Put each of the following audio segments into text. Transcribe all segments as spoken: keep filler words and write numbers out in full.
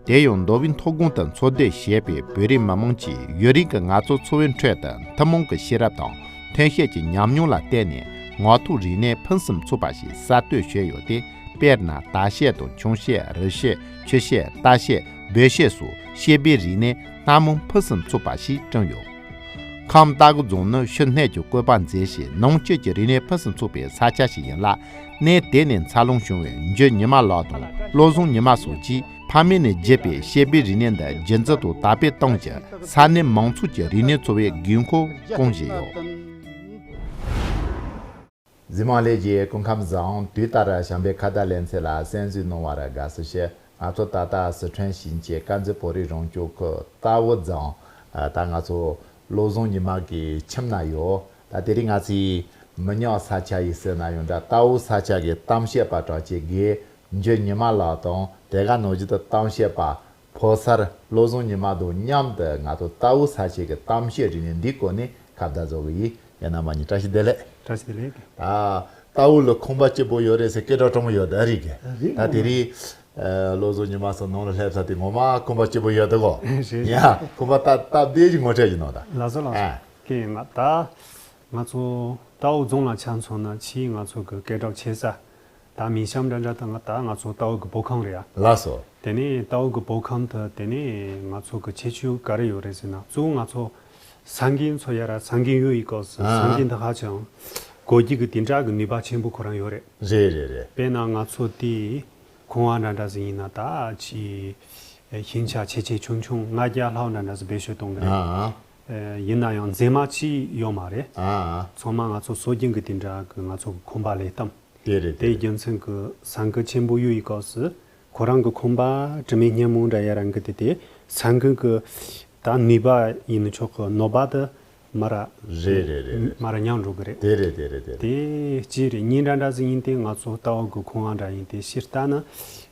དེ་ཡང་མདོ་དབུས་མཐོ་སྒང་དུ་འཚོ་སྡོད་བྱེད་པའི་བོད་རིགས་མི་མང་གིས་ཡུན་རིང་གི་ངལ་རྩོལ་འཚོ་བའི་ཁྲོད་དུ་ཐུན་མོང་གི་ཤེས་རབ་དང་ཐོན་སྐྱེད་ཀྱི་ཉམས་མྱོང་ལ་བརྟེན་ནས་ངོ་ཐོག་རིག་གནས་ཕུན་སུམ་ཚོགས་པ་ཞིག་གསར་གཏོད་བྱས་ཡོད་དེ། དཔེར་ན་དར་ཤེས་དང་ཆུང་ཤེས། རི་ཤེས། ཆུ་ཤེས། རྟ་ཤེས། སྦོས་ཤེས་སོགས་ཤེས་པའི་རིག་གནས་སྣ་མང་ཕུན་སུམ་ཚོགས་པ་ཞིག་བསྐྲུན་ཡོད། ཁམས་སྟག་རྒོད་རྫོང་ནི་ཕྱི་སྣོད་ཀྱི་བཀོད་པ་མཛེས་ཤིང་ནང་བཅུད་ཀྱི་རིག་གནས་ཕུན་སུམ་ཚོགས་པའི་ས་ཆ་ཞིག་ཡིན་ལ། གནས་དེ་ནས་འཚར་ལོངས་བྱུང་བའི་འཇུ་ཉི་མ་ལགས་དང་བློ་བཟང་ཉི་མ་སོགས་ཀྱིས་ཕ་མེས་ནས་བརྒྱུད་པའི་ཤེས་པའི་རིག་གནས་འདི་རྒྱུན་འཛིན་དང་དར་སྤེལ་གཏོང་ཕྱིར་ས་གནས་མང་ཚོགས་ཀྱི་རིག་གནས་འཚོ་བའི་དགོས་མཁོ་སྐོང་བཞིན་ཡོད། གཟིགས་མང་ལས་ཀྱི་སྐུ་ཁམས་བཟང་། དུས་ལྟར་བྱམས་པའི་ཁ་བརྡ་ལེ་ཚན་ལ་གསན་གཟིགས་གནང་བར་དགའ་བསུ་ཞུ། ང་ཚོ་ད་ལྟ་སི་ཁྲོན་ཞིང་ཆེན་དཀར་མཛེས་བོད་རིགས་རང་སྐྱོང་ཁུལ་རྟའུ་རྫོང་། ད་ང་ཚོ་བློ་བཟང་ཉི་མ་གི་ཁྱིམ་ན་ཡོད། ད་དེ་རིང་ང་ཚོའི་མི་ཉག་ས་ཆ་ཡིན་ཟེར་ན་ཡང་འདྲ། རྟའུ་ས་ཆ་གི་གཏམ་བཤད་པ་གྲགས་ཅན་དགེ་འཇུ་ཉི་མ་ལགས་དང་། དེ་ག་ནང་བཞིན་དུ་གཏམ་བཤད་པ་ཕོ་གསར་བློ་བཟང་ཉི་མ་དང་མཉམ་དུ་ང་ཚོ་རྟའུ་ས་ཆ་གི་གཏམ་བཤད་རིག་གནས་འདིའི་སྐོར་ནས་ཁ་བརྡ་བཟོ་གི་ཡིན། ཡ་ན་མ་ཉི་བཀྲ་ཤིས་བདེ་ལེགས། བཀྲ་ཤིས་བདེ་ལེགས། ད་རྟའུ་ལ་ཁང་པ་སྐྱིད་པོ་ཡོད་རེད་ཟེར་སྐད་གྲགས་དྲང་མོ་ཡོད་ད་རེད་གི། རེད། ད་དེ་རིང་ཨ་བློ་བཟང་ཉི་མ་ཚོ་ནང་ལ་སླེབས་ས་དེ་ངོ་མ་ཁང་པ་སྐྱིད་པོ་ཡོད་དེ་གོ། རེད། ཡ་ཁང་པ་སྟབས་སྟབས་བདེ་ཞིག་ངོ་སྤྲད་ཀྱི་ནོ་ད། ལགས་སོ་ལགས་སོ། ཨ་ཀྱེ་ང་ད་ང་ཚོ་རྟའུ་རྫོང་ལ་ཆ་མཚོན་ན་ཕྱིའི་ང་ཚོ་གི་སྐད་གྲགས་ཆེ་ས། ད་མིང་གཤམ་འདྲ་འདྲ་དང་ད་ང་ཚོ་རྟའུ་གི་བོད་ཁང་རེད་ཡ། ལགས་སོ། དེ་ནས་རྟའུ་གི་བོད་ཁང་དུ་དེ་ནས་ང་ཚོ་གི་ཁྱད་ཆོས་ག་རེ་ཡོད་རེད་ཟེར་ན། གཙོ་བོ་ང་ཚོ་ས་འགན་ཚོ་ཡ་ར་ས་འགན་ཡོད་ཡི་སྐབས་སུ་ཨ་ས་འགན་དེ་ཧ་ཅང་གོ་རྒྱུ་གི་དེ་འདྲ་གི་ནུས་པ་ཆེན་པོ་ཁོ་རང་ཡོད་རེད། རེད་རེད་རེད། དཔེར་ན་ང་ཚོ་དེ་ཁང་བ་འདྲ་འདྲ་ཟིག་ཡིན་ན་ད་ཅི་ཤིང་ཆ་ཆེ་ཆེ་ཆུང་ཆུང་ལྔ་བརྒྱ་ལྷག་འདྲ་འདྲ་ཟིག་བེད་སྤྱོད་གཏོང་གི་རེད། ཨ་ཨ། ཡིན་ན་ཡང་མཛེས་མ་ཅི་ཡོད་མ་རེད། ཨ་ཨ། ཚང་མ་ང་ཚོ་སྲོལ་རྒྱུན་གི་དེ་འདྲ་གི་ང་ཚོ་གི་ཁང་པ་ལས་གཏམ། དེ་རེད། དེའི་རྒྱུ་མཚན་གྱིས་ས་འགུལ་ཆེན་པོ་ཡོད་ཡི་སྐབས་སུ་ཁོ་རང་གི་ཁང་པ་དྲི་མེད་སྙན་མོ་འདྲ་ཡ་རང་གི་དེ་དེ་ས་འགུལ་གྱི་ད་ནུས་པ་ཡིན་ཆོག་གི་ནོར་བ་དེ་མ་ར་རེད་རེད་རེད། མ་ར་མྱང་འགྲོ་གི་རེད། དེ་རེད་དེ་རེད་དེ་རེད། དེ་གཅིག་རེད། གཉིས་འདྲ་འདྲ་ཟིག་ཡིན་ཏེ་ང་ཚོ་ལྟ་བ་གི་ཁང་བ་འདྲ་ཡིན་ཏེ་ཕྱིར་ལྟ་ན་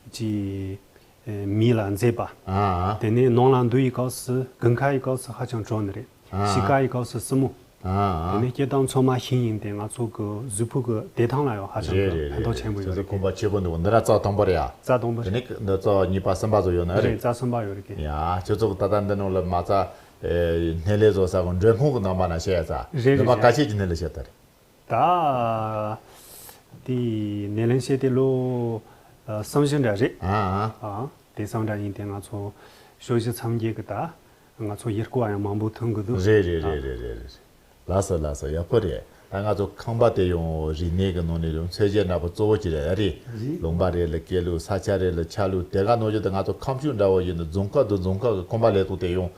གཅིག་མི་ལ་མཛེས་པ། ཨ་ཨ། དེ་ནས་ནང་ལ་འདུག་ཡི་སྐབས་སུ་དགུན་ཁ་ཡི་སྐབས་སུ་ཧ་ཅང་དྲོ་ནི་རེད། ཨ་ཨ། དཔྱིད་ཀ་ཡི་སྐབས་སུ་བསིལ་མོ། ཨ་ཨ། དེ་ནས་སྐྱེ་སྟངས་ཚང་མ་ཤིང་ཡིན་ཏེ་ང་ཚོ་གི་གཟུགས་པོ་གི་བདེ་ཐང་ལ་ཡང་ཧ་ཅང་གི་རེད་རེད་ཕན་ཐོགས་ཆེན་པོ་རེད། ཡོད་ཁྱོད་ཚོ་རེད། ཁང་པ་ཆེ་པོ་འདུག་འདི་ར་རྩ་དང་པོ་རེད་ཡ། རྩ་དང་པོ་དེ་རེད། ནས་འདི་རྩ་གཉིས་པ་གསུམ་པ་བཟོ་ཡོད་ན་རེད། རེད། རྩ་གསུམ་པ་ཡོད་རེད་གི། ཡ་ཁྱོད་ཚོ་གི་ད་ལྟ་འདི་ནང་ལ་མ་རྩ་སྣེ་ལེན་བཟོ་ས་གི་མགྲོན་ཁང་གི་ནང་མ་ན་བཤད་ཡ་རྩ། རེད་འདི་མ་རེད་ག་རེད། ཆེད་ཀྱི་སྣེ་ལེན་བྱས་ད་རེད། ད་དེ་སྣེ་ལེན་བྱས་ཏེ་ལོ་ཨ་གསུམ་བཞི་འདྲ་རེད། ཨ་ཨ། ཨ་དེ་གསུམ་འདྲ་ཡིན་ཏེ་ང་ཚོ་ཞོ་བཞི་མཚམས་བརྒྱད་ཀྱི་ད་ང་ཚོ་ཡུལ་སྐོར་བ་ཡང་མང་པོ་ཐོན་གི་འདུག་རེད་རེད་རེད་རེད་རེད། ལགས་སོ་ལགས་སོ། ཡག་པོ་རེད། ད་ང་ཚོ་ཁང་པ་དེ་ཡང་རིག་གནས་ཀྱི་ནང་ནས་ཡང་མཚོན་བྱེད་འདྲ་པོ་གཙོ་བོ་ཅིག་རེད་རེད། རེད། ལུང་པ་རེད་ལ་སྐྱེས་ལུགས། ས་ཆ་རེད་ལ་ཆགས་ལུགས། དེ་ག་ནང་བཞིན་དུ་ང་ཚོ་ཁ་མཆུ་འདྲ་བོ་ཡིན་ན་རྫོང་ཁག་དང་རྫོང་ཁག་གི་ཁང་པ་ལས་ཐོག་དེ་ཡང་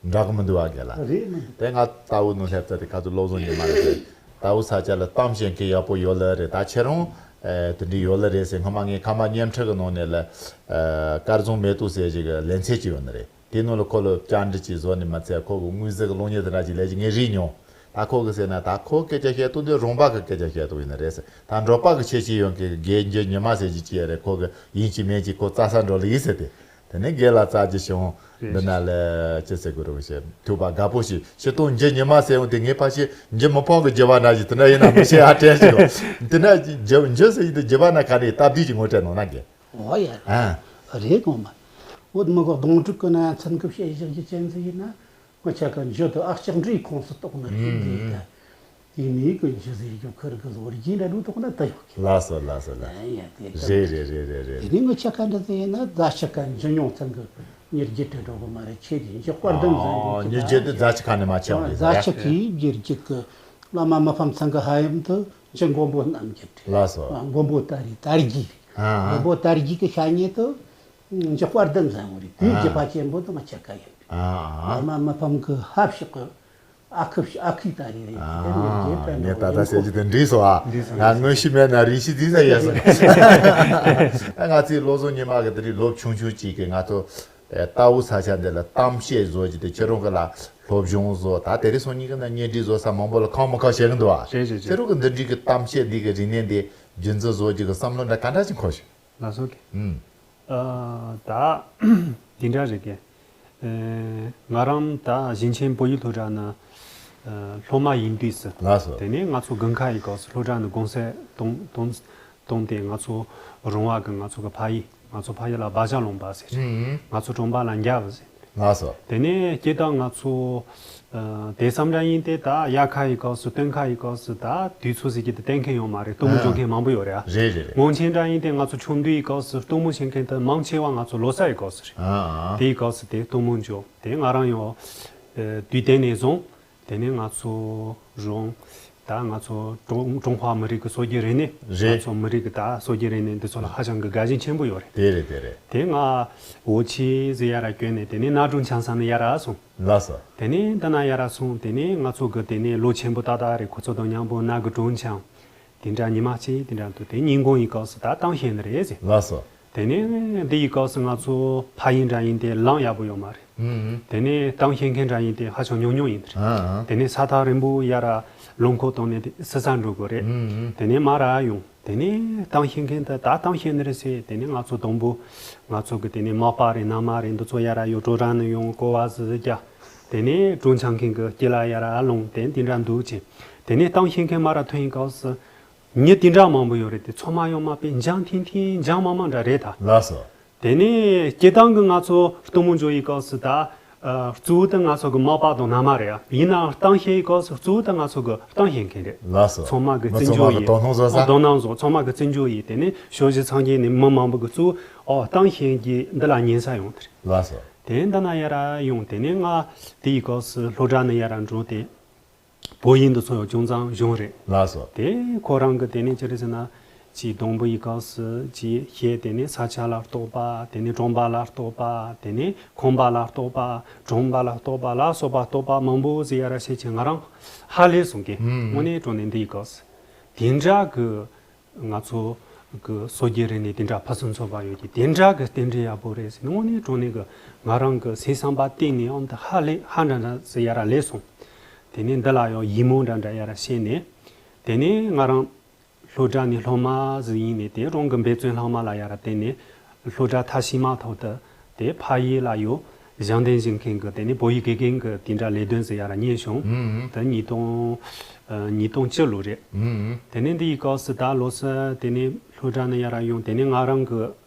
འདྲ་གི་མི་འདུག་ཨ་རྒན་ལགས། རེད་མི་འདུག་དེ་ང་རྟའུ་ནང་སླེབས་ཚར་དེ་ཁ་ཚོ་བློ་བཟང་ཉི་མ་རེད་དེ། རྟའུ་ས་ཆ་ལ་གཏམ་བཤད་མཁན་ཡག་པོ་ཡོད་ལ་རེད། ད་ཁྱེད་རང་ཨེ་དེ་འདྲ་ཡོད་ལ་རེད་ཟེར། སྔོན་མ་ངའི་ཁ་མ་བརྙན་འཕྲིན་གི་ནང་ནས་ལ་ཨེ་དཀར་རྫོང་མེ་ཏོག་ཟེར་ཞིག་གི་ལེ་ཚན་ཅིག་ཡོད་ནི་རེད། དེ་ནང་ལ་ཁོ་ལ་བཅར་འདྲི་ཅིག་བཟོ་ནི་མ་ཚད་ཁོ་གི་དངོས་གཟུགས་གི་གློག་བརྙན་དེ་འདྲ་ཅིག་ལས་ཀྱི་ངས་རིག་མྱོང་། ད་ཁོ་གི་ཟེར་ན་ད་ཁོ་སྐད་ཆ་བཤད་སྟངས་དེ་རོང་པ་གི་སྐད་ཆ་བཤད་སྟངས་ཡིན་ནི་རེད་ཟེར། ད་འབྲོག་པ་གི་ཁྱད་ཆོས་ཡོད་མཁན་གི་དགེ་འདུན་ཉི་མ་ཟེར་གྱི་ཅིག་ཡོད་རེད། ཁོ་གི་ཡིན་གཅིག་མིན་གཅིག་ཁོ་རྩྭ་ས་འགྲོ་ལ་ཡིན་ཟེར་ཏེ། དེ་ནས་རྒན་ལགས་རྩ་རྒྱུ་བྱུང་། རེད། འདི་ན་ལ་ཅི་ཟེར་དགོས་རེད་ཟེར། ཐུག་པ་དགའ་པོ་ཞིག་ཤི་སྟོང་འཇུ་ཉི་མ་ཟེར་འོང་དེ་ངའི་ཕ་ཤི་འཇུ་མི་ཕོད་གི་འཇུ་བ་ན་ཞིག་དེ་འདྲ་ཡིན་ན་མི་ཤེས་ཨ་དྲན་ཞིག་འོང་། དེ་འདྲ་འཇུ་འཇུ་ཟེར་ཡིན་དེ་འཇུ་བ་ན་ག་རེ་སྟབས་བདེ་ཞིག་ངོ་སྤྲད་ནོ་ན་རྒན། འོ་ཡ། ཨ། རེད་གོང་མ། འོ་མི་གོ་གདོང་དྲུག་གི་ན་མཚན་གི་བཤད་བཞག་རྒྱུ་ཅན་ཟིག་ཡིན་ན། ང་ཆ་ག་འཇུ་དུ་ཨ་ལྕགས་འདྲའི་ཁོངས་སུ་གཏོགས་ནི་རེད་འདི་ད། དེ་མིའི་ཀུན་གྱི་ཟིག་རྒྱུ་ཁུར་གི་ལོ་རྒྱུས་འདྲ་འགྲོ་དོགས་ན་ད་ཡོད་གི། ལགས་སོ་ལགས་སོ་ལགས། ཨ་ཡ་དེ་ད་རེད་རེད་རེད་རེད་རེད། དེ་རིང་ང་ཆ་ག་འདྲ་ཟིག་ཡིན་ན་རྫ་ཆུ་ཁ་འཇུ་མྱོང་ཚང་གི་མྱུར་རྒྱུད་དྲི་འགྲོ་གི་མ་རེད་ཆེ་དེ་འཇུ་དཔལ་ལྡན་ཟིག་ཨོ་མྱུར་རྒྱུད་དེ་རྫ་ཆུ་ཁ་ནས་མ་ཆེ་བ་རེད་རྫ་ཆུ་ཁའི་མྱུར་རྒྱུད་གི་བླ་མ་མི་ཕམ་ཚང་གི་ཧ་ཡམ་དུ་འཇུ་མགོན་པོ་རྣམ་རྒྱལ་རེད། ལགས་སོ། མགོན་པོ་ད་རེད་དར་རྒྱས་རེད། ཨ་ཨ། མགོན་པོ་དར་རྒྱས་གི་ཤ་ཉེ་དུ། འཇུ་དཔལ་ལྡན་ཟེར་བ་རེད། དེའི་ཨ། རྒྱུད་པ་ཆེན་པོ་དེ་ང་ཆ་ག་ཡིན། ཨ་ཨ། བླ་མ་མི་ཕམ་གི་ཧབ་ཤོག་གི་ཨ་ཁུ་ཨ་ཁུའི་ད་རེད་རེད། ཨ། དེ་ནས་རྒྱུད་པ་ངས་ད་ལྟ་ཟེར་གྱི་དེ་འདྲིས་སོ་ཨ། འདྲིས་སོ། ང་དངོས་ཤུལ་མེད་ན་རིགས་ཤི་འདི་ཟེར་ཡས་སོ། ང་ཚོའི་བློ་བཟང་ཉི་མ་གི་དེ་རིང་ལོ་ཆུང་ཆུང་གཅིག་གི་ང་ཚོ་རྟའུ་ས་ཆ་འདི་ལ་གཏམ་བཤད་བཟོ་གྱི་དེ་ཁྱེད་རང་གི་ལ་སློབ་སྦྱོང་བཟོ་ད་དེ་རིང་སང་ཉིན་གི་ན་བརྙན་འཕྲིན་བཟོ་ས་མང་པོ་ལ་ཁག་མི་ཁག་བྱེད་གི་འདུག་ཨ། རེད་རེད་རེད། ཁྱེད་རང་གི་འདི་འདྲིས་གི་གཏམ་བཤད་འདི་གི་རིག་གནས་འདི་རྒྱུན་འཛིན་བཟོ་རྒྱུ་གི་བསམ་བློ་འདྲ་ག་འདྲ་ཞིག་འཁོར་ཤག་ལགས་སོ་གི། ཨུམ། ཨ། ད་འདི་འདྲ་རེད་གི། ཨེ། ང་རང་ད་ཞིང་ཆེན་བོད་ཡིག་སློབ་གྲྭ་ན་ཨ། སློབ་མ་ཡིན་དུས་སུ། ལགས་སོ། དེ་ནས་ང་ཚོ་དགུན་ཁ་ཡི་སྐབས་སུ་སློབ་གྲྭ་ནས་དགོང་ཟས་གཏོང་གཏོང་ བཏང་སྟེ་ང་ཚོ་རོང་བ་གི་ང་ཚོ་གི་ཕ་ཡུལ། ང་ཚོ་ཕ་ཡུལ་ལ་བ་ཇ་ལུང་པ་ཟེར། ཨུམ། ང་ཚོ་གྲོང་པ་ལ་འཇའ་བུ་ཟེར། ལགས་སོ། དེ་ནས་སྐྱེ་སྟངས་ང་ཚོ་ཨ་དེ་ཙམ་འདྲ་ཡིན་ཏེ། ད་དབྱར་ཁ་ཡི་སྐབས་སུ་སྟོན་ཁ་ཡི་སྐབས་སུ་ད་དུས་ཚོད་ཟེར་གྱི་དེ་སྟོན་མཁན་ཡོད་མ་རེད། སྟོན་མོ་འཇོག་མཁན་མང་པོ་ཡོད་རེད་ཨ། རེད་རེད་རེད། སྔོན་ཆད་འདྲ་ཡིན་ཏེ་ང་ཚོ་ཆུང་དུས་ཡི་སྐབས་སུ་སྟོན་མོ་བྱེད་མཁན་དེ་མང་ཆེ་བ་ང་ཚོ་ལོ་གསར་ཡི་སྐབས་སུ་རེད། ཨ་ཨ། དེ་ཡི་སྐབས་སུ་དེ་སྟོན་མོ་འཇོག་དེ་ང་རང་ཡང་ཨ་དུས་དེ་ནས་བཟུང་དེ་ནས་ང་ཚོ་རོང་། ད་ང་ཚོ་ཀྲུང་ཀྲུང་ཧྭ་མི་རིགས་ཀྱི་སྲོལ་རྒྱུན་རིག་གནས། རེད། ང་ཚོ་མི་རིགས་ཀྱི་ད་སྲོལ་རྒྱུན་རིག་གནས་འདི་ཚོ་ལ་ཧ་ཅང་གི་དགའ་ཞེན་ཆེན་པོ་ཡོད་རེད། དེ་རེད་དེ་རེད། དེ་ང་འོ་ཆི་ཟེར་ཡ་ར་བསྐྱོན་ནས་དེ་ནས་ན་ཀྲུང་ཆང་ས་ནས་ཡ་ར་སོང་། ལགས་སོ། དེ་ནས་འདི་ན་ཡ་ར་སོང་། དེ་ནས་ང་ཚོ་གི་དེ་ནས་ལོ་ཆེན་པོ་ཏག་ཏག་རེད། ཁོ་ཚོ་དང་མཉམ་པོ་ན་གི་ཀྲུང་ཆང་དེ་འདྲ་ཉི་མ་གཅིག་དེ་འདྲ་འདུག་དེ་ཉིན་གུང་ཡི་སྐབས་སུ་ད་གཏམ་བཤད་ནི་རེད་ཟེར། ལགས་སོ། དེ་ནས་འདི་ཡི་སྐབས་སུ་ང་ཚོ་ཕ་ཡུལ་འདྲ་ཡིན་ཏེ་ལམ་ཡག་པོ་ཡོད་མ་རེད། ཨུམ། དེ་ནས་གཏམ་བཤད་མཁན་འདྲ་ཡིན་ཏེ་ཧ་ཅང་ཉུང་ཉུང་ཡིན་ཏེ། ཨ་ཨ། དེ་ནས་ས་ཐག་རིང་པོ་ཡ་ར་རླངས་འཁོར་བཏང་ནས་དེ་སི་ས་འགྲོ་དགོས་རེད། ཨུམ། དེ་ནས་མ་ར་ཡོང་། དེ་ནས་གཏམ་བཤད་མཁན་དེ་ད་གཏམ་བཤད་ནི་རེད་ཟེར། དེ་ནས་ང་ཚོ་དང་པོ་ང་ཚོ་གི་དེ་ནས་མག་པ་རེད། མནའ་མ་རེད། འདི་ཚོ་ཡ་ར་ཡོད། གྲོ་ར་ནས་ཡོང་། ཀོ་བ་ཟི་ཟི་རྒྱ། དེ་ནས་ཀྲུང་ཆང་མཁན་གི་དཀྱིལ་ལ་ཡ་ར་ལོང་། དེ་འདི་འདྲ་འདུག་ཅེས། དེ་ནས་གཏམ་བཤད་མཁན་མ་ར་ཐོན་ཡིན་སྐབས་སུ་མྱི་དེ་འདྲ་མང་པོ་ཡོད་རེད་དེ། ཚང་མ་ཡོང་མ་པའི་འཇང་ཐིང་ཐིང་འཇང་མང་མང་འདྲ་རེད་ད། ལགས་སོ། དེ་ནས་སྐྱེ་སྟངས་ཀྱི་ང་ཚོ་གཏུམ་མོ་འཇོག་ཡི་སྐབས་སུ་ད་ཨ་གཙོ་བོ་དེ་ང་ཚོ་གི་མག་པ་དང་མནའ་མ་རེད་ཡ། ཡིན་ནའང་གཏམ་བཤད་ཡི་སྐབས་སུ་གཙོ་བོ་དེ་ང་ཚོ་གི་གཏམ་བཤད་མཁན་རེད། ལགས་སོ། ཚང་མ་གི་མི་བརྩི་ཚང་མ་འཇོག་གི་ཡིན། དོ་སྣང་བཟོ་ས། དོ་སྣང་བཟོ། ཚང་མ་གི་བརྩི་འཇོག་ཡིན། དེ་ནས་ཕྱོགས་བཞི་སངས་རྒྱས་ནས་མི་མང་པོ་གི་གཙོ་བོ་ཨོ་གཏམ་བཤད་ཀྱི་འདི་ལ་ཉན་ས་ཡོང་དེ་རེད། ལགས་སོ། དེ་འདི་ན་ཡ་ར་ཡོང་། དེ་ནས་ང་དེ་ཡི་སྐབས་སུ་སློབ་གྲྭ་ནས་ཡ་ར་འགྲོ་དེ། བོད་ཡིག་འདི་ཚོ་ཡང་ཅུང་ཙམ་སྦྱངས་རེད། ལགས་སོ། དེ་ཁོ་རང་གི་དེ་ནས་ཅི་རེད་ཟེར་ན། ཅིག་དང་པོ་ཡི་སྐབས་སུ་ཅིག་བཤད། དེ་ནས་ས་ཆ་ལ་གཏོགས་པ། དེ་ནས་གྲོང་པ་ལ་གཏོགས་པ། དེ་ནས་ཁང་པ་ལ་གཏོགས་པ། གྲོང་པ་ལ་གཏོགས་པ་ལ་སོགས་པ་གཏོགས་པ་མང་པོ་ཟེར་ཡ་ར་བཤད་ཅིང་ང་རང་ཧ་ལས་སོང་གི། ཨུམ། དངོས་གནས་དྲང་གནས་འདི་ཡི་སྐབས་སུ་དེ་འདྲ་གི་ང་ཚོ་གི་སྲོལ་རྒྱུན་རིག་གནས་དེ་འདྲ་ཕུན་སུམ་ཚོགས་པ་ཡོད་ཀྱི། དེ་འདྲ་གི་རྟེན་འབྲེལ་ཡག་པོ་རེད་ཟེར་ནས་དངོས་གནས་དྲང་གནས་གི་ང་རང་གི་སེམས་བསམ་པ་གཏིང་ནས་ཨང་དུ་ཧ་ལས་ཧ་འདྲ་འདྲ་ཟེར་ཡ་ར་ལས་སོང་། དེ་ནས་འདི་ལ་ཡང་ཡིད་སྨོན་འདྲ་འདྲ་ཡ་ར་བྱས་ནས། དེ་ནས་ང་རང་སློབ་གྲྭ་ནས་སློབ་མ་ཟིག་ཡིན་ནས་དེ་རང་གི་འབད་བརྩོན་ལྷག་མ་ལ་ཡ་ར་བརྟེན་ནས་སློབ་གྲྭ་མཐར་ཕྱིན་མ་ཐག་ཏུ་དེ་ཕ་ཡུལ་ལ་ཡོད་ཞིང་སྡེ་འཛིན་མཁན་གི་དེ་ནས་བོད་ཡིག་དགེ་རྒན་གི་དེ་འདྲ་ལས་དོན་ཟིག་ཡ་ར་རྙེད་བྱུང་། ཨུམ། དེ་ཉིས་སྟོང་ཨ་ཉིས་སྟོང་བཅུ་ལོ་རེད། ཨུམ། དེ་ནས་འདི་ཡི་སྐབས་སུ་ད་ལོ་སུ་དེ་ནས་སློབ་གྲྭ་ནས་ཡ་ར་ཡོང་། དེ་ནས་ང་རང་གི་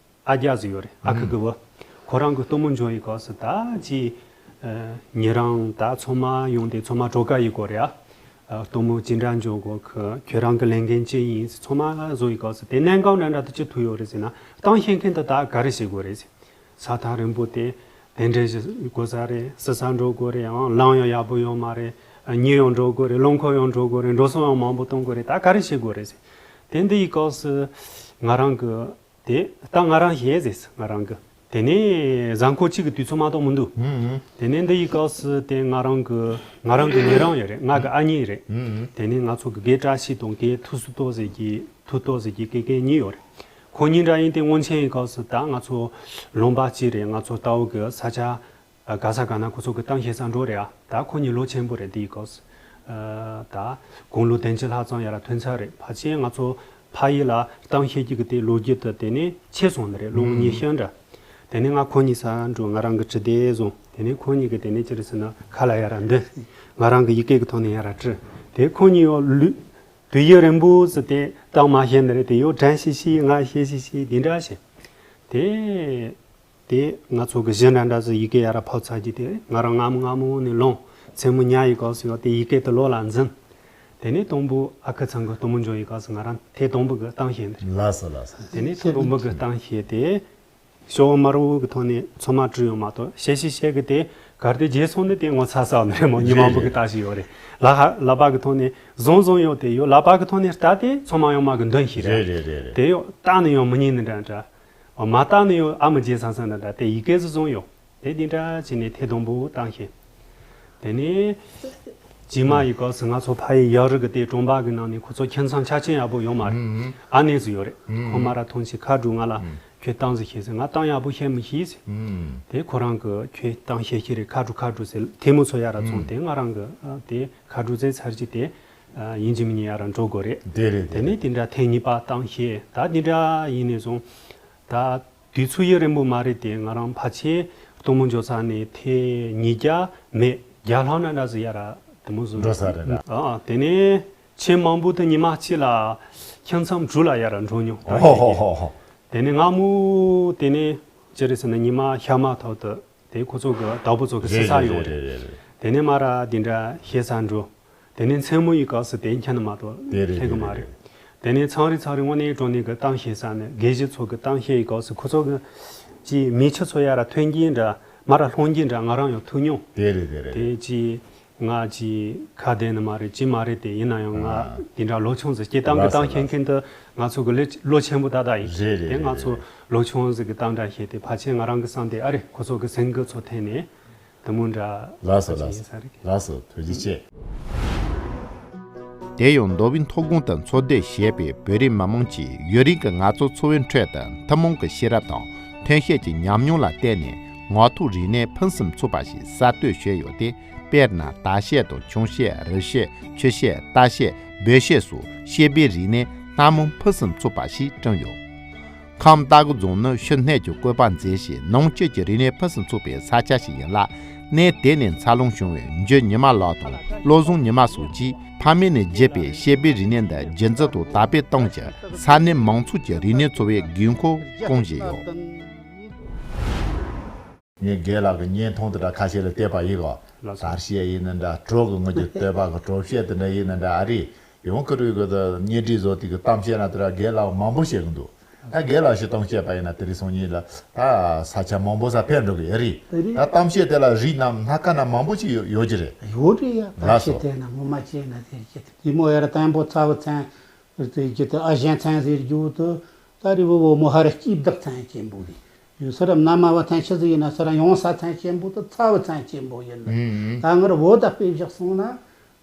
ཨ་རྒྱ་ཟིག་ཡོད་རེད། ཨ་ཁུ་གི་བུ། ཁོ་རང་གི་གཏུམ་མོ་འཇོག་ཡི་སྐབས་སུ་ད་ཅི་ཨ་ཉེ་རང་ད་ཚང་མ་ཡོང་དེ་ཚང་མ་གྲོ་ཀ་ཡི་སྐོར་རེད་ཨ། ཨ་གཏུམ་མོ་ཅི་འདྲ་འཇོག་དགོས། ཁོ་ཁྱོད་རང་གི་ལས་འགན་ཅི་ཡིན་ཚང་མ་བཟོ་ཡི་སྐབས་སུ་དེ་གནད་འགག་འདྲ་འདྲ་དུ་ཅི་ཐུག་ཡོད་རེད་ཟེར་ན། གཏམ་བཤད་མཁན་དུ་ད་ག་རེ་བྱེད་དགོས་རེད་ཟེར། ས་ཐག་རིང་པོ་དེ་གདན་འདྲེན་ཞིག་དགོས་ས་རེད། སི་ས་འགྲོ་དགོས་རེད་ཨང་། ལམ་ཡང་ཡག་པོ་ཡོད་མ་རེད། ཉིན་ཡང་འགྲོ་དགོས་རེད། རླངས་འཁོར་ཡང་འགྲོ་དགོས་རེད། འགྲོ་སོང་ཡང་མང་པོ་གཏོང་དགོས་རེད། ད་ག་རེ་བྱེད་དགོས་རེད་ཟེར། དེ་འདི་ཡི་སྐབས་སུ་ང་རང་གི་དེ་ད་ང་རང་ཞེས་ཟེར་ང་རང་གི། དེ་ནས་གཟའ་འཁོར་གཅིག་གི་དུས་ཚོད་མ་གཏོགས་མི་འདུག་ཨུ་ཨུ། དེ་ནས་འདི་ཡི་སྐབས་སུ་དེ་ང་རང་གི་ང་རང་གི་ཉེ་རང་ཡོད་རེད། ང་གི་ཨ་མྱེས་རེད། ཨུ་ཨུ། དེ་ནས་ང་ཚོ་གི་དགེ་བཀྲ་ཤིས་དང་དགེ་ཐུགས་སུ་གཏོགས་ཟེར་གྱི་ཐུགས་གཏོགས་ཟེར་གྱི་དགེ་རྒན་གཉིས་ཡོད་རེད། ཁོ་གཉིས་འདྲ་ཡིན་ཏེ་སྔོན་ཆད་ཡི་སྐབས་སུ་ད་ང་ཚོ་ལུང་པ་གཅིག་རེད། ང་ཚོ་རྟའུ་གི་ས་ཆ་ག་ས་ག་ན་ཁོ་ཚོ་གི་གཏམ་བཤད་ས་འགྲོ་རེད་ཨ། ད་ཁོ་གཉིས་ལོ་ཆེན་པོ་རེད། འདི་ཡི་སྐབས་སུ་ད་དགུང་ལོ་བདུན་ཅུ་ལྷག་ཙམ་ཡར་ཐོན་ཚར་རེད། ཕལ་ཆེར་ང་ཚོ་ཕ་ཡུལ་ལ་གཏམ་བཤད་ཀྱི་གི་དེ་ལོ་རྒྱུས་དེ་དེ་ནས་ཆེ་སོང་ནི་རེད། ལོ་ངོ་ཉི་ཤུ་འདྲ། དེ་ནས་ང་ཁོ་གཉིས་ས་འགྲོ། ང་རང་གི་དྲི་དེ་བཟུང་། དེ་ནས་ཁོ་གཉིས་གི་དེ་ནས་ཅི་རེད་ཟེར་ན་ཁ་ལ་ཡར་འདོན། ང་རང་གི་ཡི་གེ་གི་ཐོག་ནས་ཡར་བྲི། དེ་ཁོ་གཉིས་ཡོ་ལུས་དུས་ཡུན་རིང་པོ་ཟིག་དེ་གཏམ་མ་བཤད་ནི་རེད། དེ་ཡོ་དྲན་ཤེས་ཤེས་ང་བཤད་ཤེས་ཤེས་འདི་འདྲ་བྱས། དེ་དེ་ང་ཚོ་གི་གཞི་འདྲ་འདྲ་ཟིག་ཡི་གེ་ཡར་ཕབ་ཚར་གྱི་དེ་ང་རང་སྔ་མོ་སྔ་མོ་ནས་ལོང་། མཚན་མོ་ཉལ་ཡི་སྐབས་སུ་ཡོ་དེ་ཡི་གེ་དེ་བློ་ལ་འཛིན། དེ་ནས་དང་པོ་ཨ་ཁུ་ཚང་གི་གཏུམ་མོ་འཇོག་ཡི་སྐབས་སུ་ང་རང་ཐེངས་དང་པོ་གི་གཏམ་བཤད་འདི་རེད། ལགས་སོ་ལགས་སོ། དེ་ནས་ཐེངས་དང་པོ་གི་གཏམ་བཤད་དེ། ཤོག་དམར་པོ་གི་ཐོག་ནས་ཚང་མ་བྲིས་ཡོང་མ་གཏོགས་བཤད་བཤད་བཤད་གི་དེ་གར་དེ་རྗེས་སོང་ནས་དེ་ངོ་ཚ་ས་ནི་རེད་མོ། མི་མང་པོ་གི་རེད་རེད། ལྟ་ཞིག་ཡོད་རེད། ལ་ཧ་ལག་པ་གི་ཐོག་ནས་བཟུང་བཟུང་ཡོད་དེ་ཡོད། ལག་པ་གི་ཐོག་ནས་ལྟ་དེ་ཚང་མ་ཡོང་མ་གི་འདོན་ཞིག་རེད། རེད་རེད་རེད། དེ་ཡོད་ལྟ་ནི་ཡོད་མི་ཉན་ནི་འདྲ་འདྲ། མ་ལྟ་ནི་ཡོད་ཨ་མི་རྗེས་ས་ས་འདྲ་འདྲ་དེ་ཡི་གེ་ཟིག་བཟུང་ཡོད། དེ་འདི་འདྲ་བྱས་ནས་ཐེངས་དང་པོ་གཏམ་བཤད། དེ་ནས་རྗེས་མ་ཡི་སྐབས་སུ་ང་ཚོ་ཕ་ཡི་ཡག་རིགས་ཀྱི་དེ་གྲོང་པ་གི་ནང་ནས་ཁོ་ཚོ་ཁྱིམ་ཚང་ཆ་རྐྱེན་ཡག་པོ་ཡོད་མ་རེད། ཨུམ། ཨ་ནེ་ཟིག་ཡོད་རེད། ཨུམ། ཁོ་མ་ར་ཐོན་ཞིག་ཁ་དྲུ་ང་ལ་ཨུམ། ཁྱོད་གཏམ་ཟིག་བཤད་ཟེར། ང་གཏམ་ཡག་པོ་བཤད་མི་ཤེས་ཟེར། ཨུམ། དེ་ཁོ་རང་གི་ཁྱོད་གཏམ་བཤད་ཤེས་རེད་ཁ་དྲུ་ཁ་དྲུ་ཟེར། ཐལ་མོ་ཚོ་ཡ་ར་བཙོང་། ཨུམ། དེ་ང་རང་གི་ཨ་དེ་ཁ་དྲུ་ཟེར་ཚར་གྱི་དེ་ཨ་ཡིན་གཅིག་མིན་གཉིས་ཡ་ར་འགྲོ་དགོས་རེད། དེ་རེད་དེ་དེ་ནས་རེད། དེ་འདྲ་ཐེངས་གཉིས་པ་གཏམ་བཤད་ད་དེ་འདྲ་ཡིན་ནས་བཟུང་ད། དུས་ཚོད་ཡུན་རིང་པོ་མ་རེད་དེ། ང་རང་ཕལ་ཆེར་གཏུམ་མོ་འཇོག་ས་ནས་ཐེངས་ཉིས་བརྒྱ་མེད་བརྒྱ་ལྷག་ན་འདྲ་ཟིག་ཡ་ར་དེ་མོ་ཟིག་འགྲོ་ས་རེད་ལ། ཨ་ཨ་དེ་ནས་ཆེས་མང་པོ་དེ་ཉི་མ་གཅིག་ལ་ ཁྱིམ་ཚང་དྲུག་ལ་ཡར་འགྲོ་མྱོང་། ཧོ་ཧོ་ཧོ་ཧོ། དེ་ནས་སྔ་མོ་དེ་ནས་ཅི་རེད་ཟེར་ན། ཉི་མ་ཤར་མ་ཐག་ཏུ་དེ་ཁོ་ཚོ་གི་བདག་པོ་ཚོ་གི་རེད་སི་ས་རེད་ཡོང་རེད་རེད། རེད་རེད། དེ་ནས་མ་ར་དེ་འདྲ་བཤད་ས་འགྲོ། དེ་ནས་མཚན་མོ་ཡི་སྐབས་སུ་དེ་འཁྱམ་ནི་མ་གཏོགས་དེ་རེད་སླེབས་གི་མ་རེད། དེ་རེད་དེ་རེད། དེ་ནས་ཚང་རེ་ཚང་རེ་དངོས་གནས་དྲང་གནས་གི་གཏམ་བཤད་ས་ནི་དགེ་བཤེས་ཚོ་གི་གཏམ་བཤད་ཡི་སྐབས་སུ་ཁོ་ཚོ་གི་ཅིག་མིག་ཆུ་ཚོ་ཡར་ཐོན་གྱིན་འདྲ། མ་ར་ལྷུང་གྱིན་འདྲ། ང་རང་ཡང་ཐུག་མྱོང་། དེ་རེད་དེ་རེད། དེ་ཅིག་ང་ཅིག་ཁ་བདེ་ནི་མ་རེད། ཅི་མ་རེད། དེ་ཡིན་ན་ཡང་ང་ཨ་དེ་འདྲ་ལོ་ཆུང་ཟིག་སྐྱེ་སྟངས་ཀྱི་ལགས་སོ་གཏམ་ལགས་བཤད་སོ། མཁན་དེ་ང་ཚོ་གི་ལས་ལོ་ཆེན་པོ་ད་ལྟ་ཡིན། རེད་རེད། དེ་ང་ཚོ་རེད་རེད། ལོ་ཆུང་ཟིག་གི་གཏམ་འདྲ་བཤད་དེ་ཕལ་ཆེར་ང་རང་གི་བསམ་དེ་ཨ་རེ་ཁོ་ཚོ་གི་སེམས་འགུལ་ཚོ་ཐེབས་ནས་དེ་མོ་འདྲ་ལགས་སོ་ཕལ་ཆེར་ལགས་ཡིན་ས་རེད། ལགས་སོ། ཐུགས་རྗེ་ཆེ། དེ་ཡང་མདོ་དབུས་མཐོ་སྒང་དུ་འཚོ་སྡོད་བྱེད་པའི་བོད་རིགས་མི་མང་གིས་ཡུན་རིང་གི་ངལ་རྩོལ་འཚོ་བའི་ཁྲོད་དུ་ཐུན་མོང་གི་ཤེས་རབ་དང་ཐོན་སྐྱེད་ཀྱི་ཉམས་མྱོང་ལ་བརྟེན་ནས་ངག་ཐོག་རིག་གནས་ཕུན་སུམ་ཚོགས་པ་ཞིག་གསར་གཏོད་བྱས་ཡོད་དེ། དཔེར་ན་དར་ཤེས་དང་ཆུང་ཤེས། རི་ཤེས། ཆུ་ཤེས། རྟ་ཤེས། སྦལ་ཤེས་སོགས་བཤད་པའི་རིག་གནས་སྣ་མང་ཕུན་སུམ་ཚོགས་པ་ཞིག་བསྐྲུན་ཡོད། ཁམས་སྟག་རྫོང་ནི་ཕྱི་སྣོད་ཀྱི་བཀོད་པ་མཛེས་ཤིང་ནང་བཅུད་ཀྱི་རིག་གནས་ཕུན་སུམ་ཚོགས་པའི་ས་ཆ་ཞིག་ཡིན་ལ། གནས་དེ་ནས་འཚར་ལོངས་བྱུང་བའི་འཇུ་ཉི་མ་ལགས་དང་བློ་བཟང་ཉི་མ་སོགས་ཀྱིས་ཕ་མེས་ནས་བརྒྱུད་པའི་བཤད་པའི་རིག་གནས་འདི་རྒྱུན་འཛིན་དང་དར་སྤེལ་གཏོང་ཕྱིར་ས་གནས་མང་ཚོགས་ཀྱི་རིག་གནས་འཚོ་བའི་དགོས་མཁོ་སྐོང་བཞིན་ཡོད། ངས་རྒན་ལགས་ཀྱི་བརྙན་ཐུང་དེ་འདྲ་ཁ་ཤས་ལ་བལྟས་པ་ཡིན་གོ། ལགས་སོ། དར་ཤེས་ཡིན་ན་འདྲ། གྲོགས་ཀྱི་ངོས་ཀྱི་བསྟོད་པ་གི་གྲོགས་བཤད་དེ་འདྲ་ཡིན་ན་འདྲ། ཨ་རི་ཡང་ཁུ་རུ་གི་དེ་བརྙན་འཕྲིན་བཟོ་དེ་གི་གཏམ་བཤད་ན་དེ་འདྲ་རྒན་ལགས་མང་པོ་བཤད་གི་འདུག་ད་རྒན་ལགས་ཤི་གཏམ་བཤད་པ་ཡིན་ན་དེ་རིང་སང་ཉིན་ལ་ད་ས་ཆ་མང་པོ་ས་ཕེབས་འགྲོ་གི་ཡོད་རེད། ད་གཏམ་བཤད་དེ་ལ་རིགས་རྣམས་སྣ་ཁ་སྣ་མང་པོ་ཅིག་ཡོད་ཡོད་ཀྱི་རེད། ཡོད་རེད་ཡ། ད་ལགས་སོ། བཤད་དེ་ན་ངོ་མ་བྱས་ན་དེ་རྒྱུ་དེ་མོ་ཡར་དང་པོ་ཚ་བོ་ཚན་ཟེར་རྒྱུ་དེ་ཨ་ཞང་ཚན་ཟེར་རྒྱུ་དེ། ད་རི་བོ་བོ་མོ་ཧ་ར་སྐྱིད་བདག་ཚན་ཆེན་པོ་རེད། ཡོད་ས་ར་མནའ་མ་བ་ཚན་ཆི་ཟིག་ཡིན་ན་ས་ར་ཡོང་ས་ཚན་ཆེན་པོ་དེ་ཚ་བོ་ཚན་ཆེན་པོ་ཡིན་ནི། ཨུམ་ཨུམ། ད་ངར་བོད་ད་དཔེ་བཞག་སོང་ན།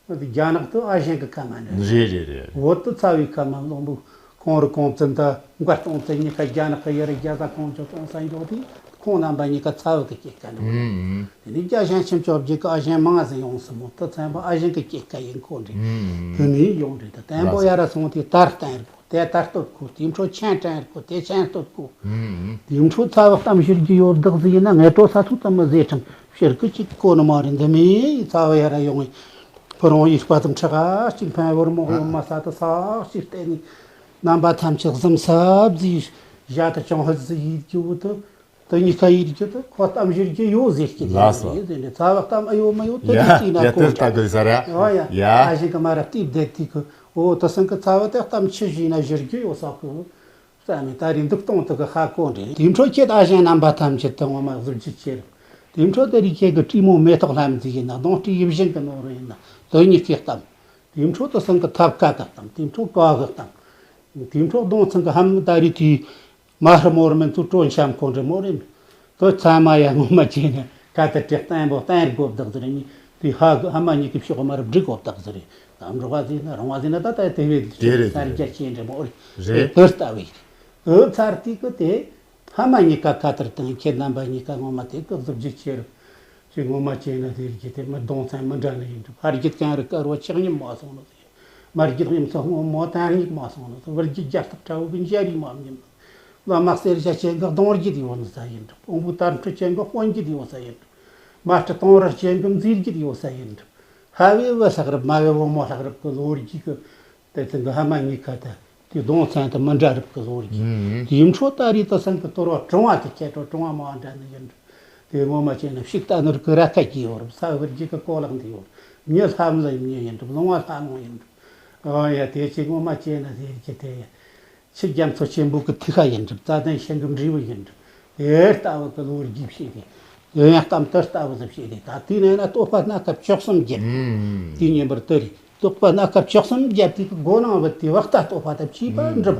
རྒྱ་ནག་ཏུ་ཨ་ཞང་གི་ཁ་མ་འདྲ། རེད་རེད་རེད། བོད་དུ་ཚ་བའི་ཁ་མ་བློན་པོ་ཁོང་རུ་ཁོང་བཙུན་ད་མགར་སྟོང་བཙུན་གཉིས་ཀ་རྒྱ་ནག་གི་ཡ་རི་རྒྱ་ས་ཁོང་ཆོ་སྟོང་ས་འཇོག་དུས་ཁོང་རྣམ་པ་གཉིས་ཀ་ཚ་བ་གི་སྐྱེས་ཀ་འདུག་ཨུམ་ཨུམ། དེ་ནས་རྒྱ་ཞང་ཆེན་བཅོ་བརྒྱད་ཀྱི་ཨ་ཞང་མང་ཟིག་ཡོང་སྲིད་མོད་དུ་ཚན་པ་ཨ་ཞང་གི་སྐྱེས་ཀ་ཡིན་ཁོ་འདྲ། ཨུམ་ཨུམ། དེ་ནས་ཡོང་འདྲ་ད་བརྟན་པོ་ཡ་ར་སོང་དུས་དར་བརྟན་རེད་གོ། དེ་དར་སྟོད་གོ། དེ་འཕྲོ་ཆན་བརྟན་རེད་གོ། དེ་ཆན་སྟོད་གོ། ཨུམ་ཨུམ། དེ་འཕྲོ་ཚ་བ་གཏམ་ཤེར་གྱི་ཡོད་བདག་ཟིག་ཡིན་ན་ངས་སྤྲོ་ས་ཚུགས་དམ་མི་ཟེར་ཁྲིམས་ཤེར་གི་ཅིག་གོ་ནི་མ་རེད། འདི་མི་ཚ་བ་ཡ་ར་ཡོང་ངས། ཁོ་རང་ཡིས་པ་དང་ཁྲག་ག་ཅིག་ཕན་བོར་མོག་ཡོད་མ་ས་ད་ས་ཞིག་བལྟས་ནས་རྣམ་པ་ཐམས་ཅད་གཟིམ་ས་བཟི་ཞག་ཏུ་ཅང་ཧ་ཟི་ཡིད་རྒྱུ་དུ་དུ་གཉིས་ཀ་ཡིད་རྒྱུ་དུ་ཁོ་གཏམ་ཞིག་རྒྱུ་ཡོད་ཟེར་གྱི་ལགས་སོ། ཡིན་ཟེར་ནས་ཚ་བ་གཏམ་ཨ་ཡོད་མ་ཡོད་དུ་ཡ་དུ་ཅིག་ན་ཡ་གོ་དུ་ལྟ་གི་ས་ར། ཨོ་ཡ་ཡ། ཨ་ཞིག་གི་མ་ར་ཏིབ་བསྡད་དུས་གི་ཨོ་དུ་སང་གི་ཚ་བ་དེ་གཏམ་ཆི་ཞིག་ན་ཞིག་རྒྱུ་ཡོད་ས་གི། ས་མི་ད་རིང་འདུག་སྟོང་དུ་གི་ཧ་གོ་འདྲེ། དེ་འཕྲོ་ཁྱེད་ཨ་ཞང་རྣམ་པ་ཐམས་ཅད་དུ་ངོ་མ་གཟི་བརྗིད་ཆེ་རུ། དེ་འཕྲོ་དེ་རིགས་ཁྱེད་ཀྱི་སྤྲེལ་མོ་མེ་ཏོག་ལྷ་མཛེས་ཡིན་ན་གདོང་སྤྲེལ་ཡིད་བཞིན་གྱི་ནོར་བུ་ཡིན་ན་དོན་གཉིས་ཀྱི་གཏམ། དེ་འཕྲོ་དུ་སང་གི་ཐབ་ཀ་གི་གཏམ། དེ་འཕྲོ་ཀ་གི་གཏམ། དེ་འཕྲོ་གདོང་ཚང་གི་ཧམ་ད་རིགས་དེའི་མ་ཧྲི་མོར་མིན་ཚུ་དྲོ་འཆམ་ཁོ་འདྲེ་མོ་རེད། དོ་ཚང་མ་ཡ་ངོ་མ་བྱས་ན་ཁ་ཏ་དྲེག་བརྟན་པོ་བརྟན་དགོ་བདག་ཟེར་ནི་དེ་ཧ་གི་ཧ་མ་གཉིས་ཀྱི་ཕྱོགས་མ་རུ་སྒྲིག་དགོ་བདག་ཟེར་རེད། དམ་རོགས་ཟེར་ན་རོང་བ་ཟེར་ན་ད་ལྟ་དེ་བས་དེ་རེད། གསར་རྒྱ་ཆེན་འདྲ་མོ་རེད། རེད། དེ་ལྟ་བས་འུ་ཚར་དུས་ཀྱི་དེ་ཧ་མ་གཉིས་ཀ་ཁ་ཐར་དང་ཁྱེད་རྣམ་པ་གཉིས་ཀ་ངོ་མ་དེ་ཀྱི་གཟི་བརྗིད་ཆེ་རུ་ཅེས་ངོ་མ་བྱས་ན་དེ་རིགས་དེ་མི་གདོང་ཚན་མི་འདྲ་ནི་ཡིན་འདུག་ཕ་རྒྱུད་གང་རུ་དཀར་བ་ཆགས་ཉམས་མ་སོང་ནོ་ཟེར། མ་རྒྱུད་ཉམས་སོང་ངོ་མོ་དང་རྙེད་མ་སོང་ནོ་ཟེར། བུ་རྒྱུད་རྒྱ་སྟག་ཁྲ་བོ་གི་འཇའ་རིས་མ་ཉམས་ནོ། བླ་མ་གསེར་ཞྭ་ཅན་གི་གདོང་རྒྱུད་ཡོད་ནི་ས་ཡིན་འདུག་དཔོན་པོ་དར་འཕྲུལ་ཅན་གི་དཔོན་རྒྱུད་ཡོད་ས་ཡིན་འདུག་མ་སྤྲུལ་སྟོང་རར་ཅན་གི་མཛེས་རྒྱུད་ཡོད་ས་ཡིན་འདུག་ཕ་བས་བུ་ལྷག་རབས་མ་བས་བུ་མོ་ལྷག་རབས་ཀྱི་ལོ་རྒྱུས་ཀྱི་དེ་ཚོ་གི་ཧ་མ་གཉིས་ཀ་དེ་དེ་གདོང་ཚན་དུ་མི་འདྲ་རབས་ཀྱི་ལོ་རྒྱུས། ཨུམ། དེའི་འཕྲོ་ད་རེས་དུ་སང་གི་དོར་བ་གྲོང་བ་དེ་ཁྱེད་ཀྱི་གྲོང་བ་མ་འདྲ་ནི་ཡིན་འདུག་དེ་ངོ་མ་བྱས་ན་ཕྱུགས་རྟ་ནོར་གི་ར་ཁ་གྱིས་ཡོད་རབས་ས་བུ་རྒྱུད་ཀྱི་གོ་ལག་འདི་ཡོད། མྱི་ལྷ་མི་ལ་མྱི་ཡིན་འདུག་ལོང་བ་ལྷ་ལོང་ཡིན་འདུག་ཨོ་ཡ་དེ་ཅིག་ངོ་མ་བྱས་ན་དེ་རྒྱུ་དེ། ཕྱི་རྒྱ་མཚོ་ཆེན་པོ་གི་ཐིག་ཁ་ཡིན་གྲུབ་རྩ་ལྡན་ཤིང་གི་འབྲས་བུ་ཡིན་གྲུབ། དེ་ལྟ་བུ་གི་ལོ་རྒྱུས་བཤད་དེ། དེ་ཡང་གཏམ་དེ་ལྟ་བུ་ཟིག་བཤད་དེ་ད་དེའི་ནང་ན་བསྟོད་པ་སྣ་ཁ་བཅུ་གསུམ་བརྒྱབ། ཨུམ། དེའི་ཉིན་པར་དེ་རེད་བསྟོད་པ་སྣ་ཁ་བཅུ་གསུམ་བརྒྱབ་དེ་གི་སྒོ་ནང་བུད་དེ་བ་ལྟ་བསྟོད་པ་དང་བཅས་པ་འགྲུབ།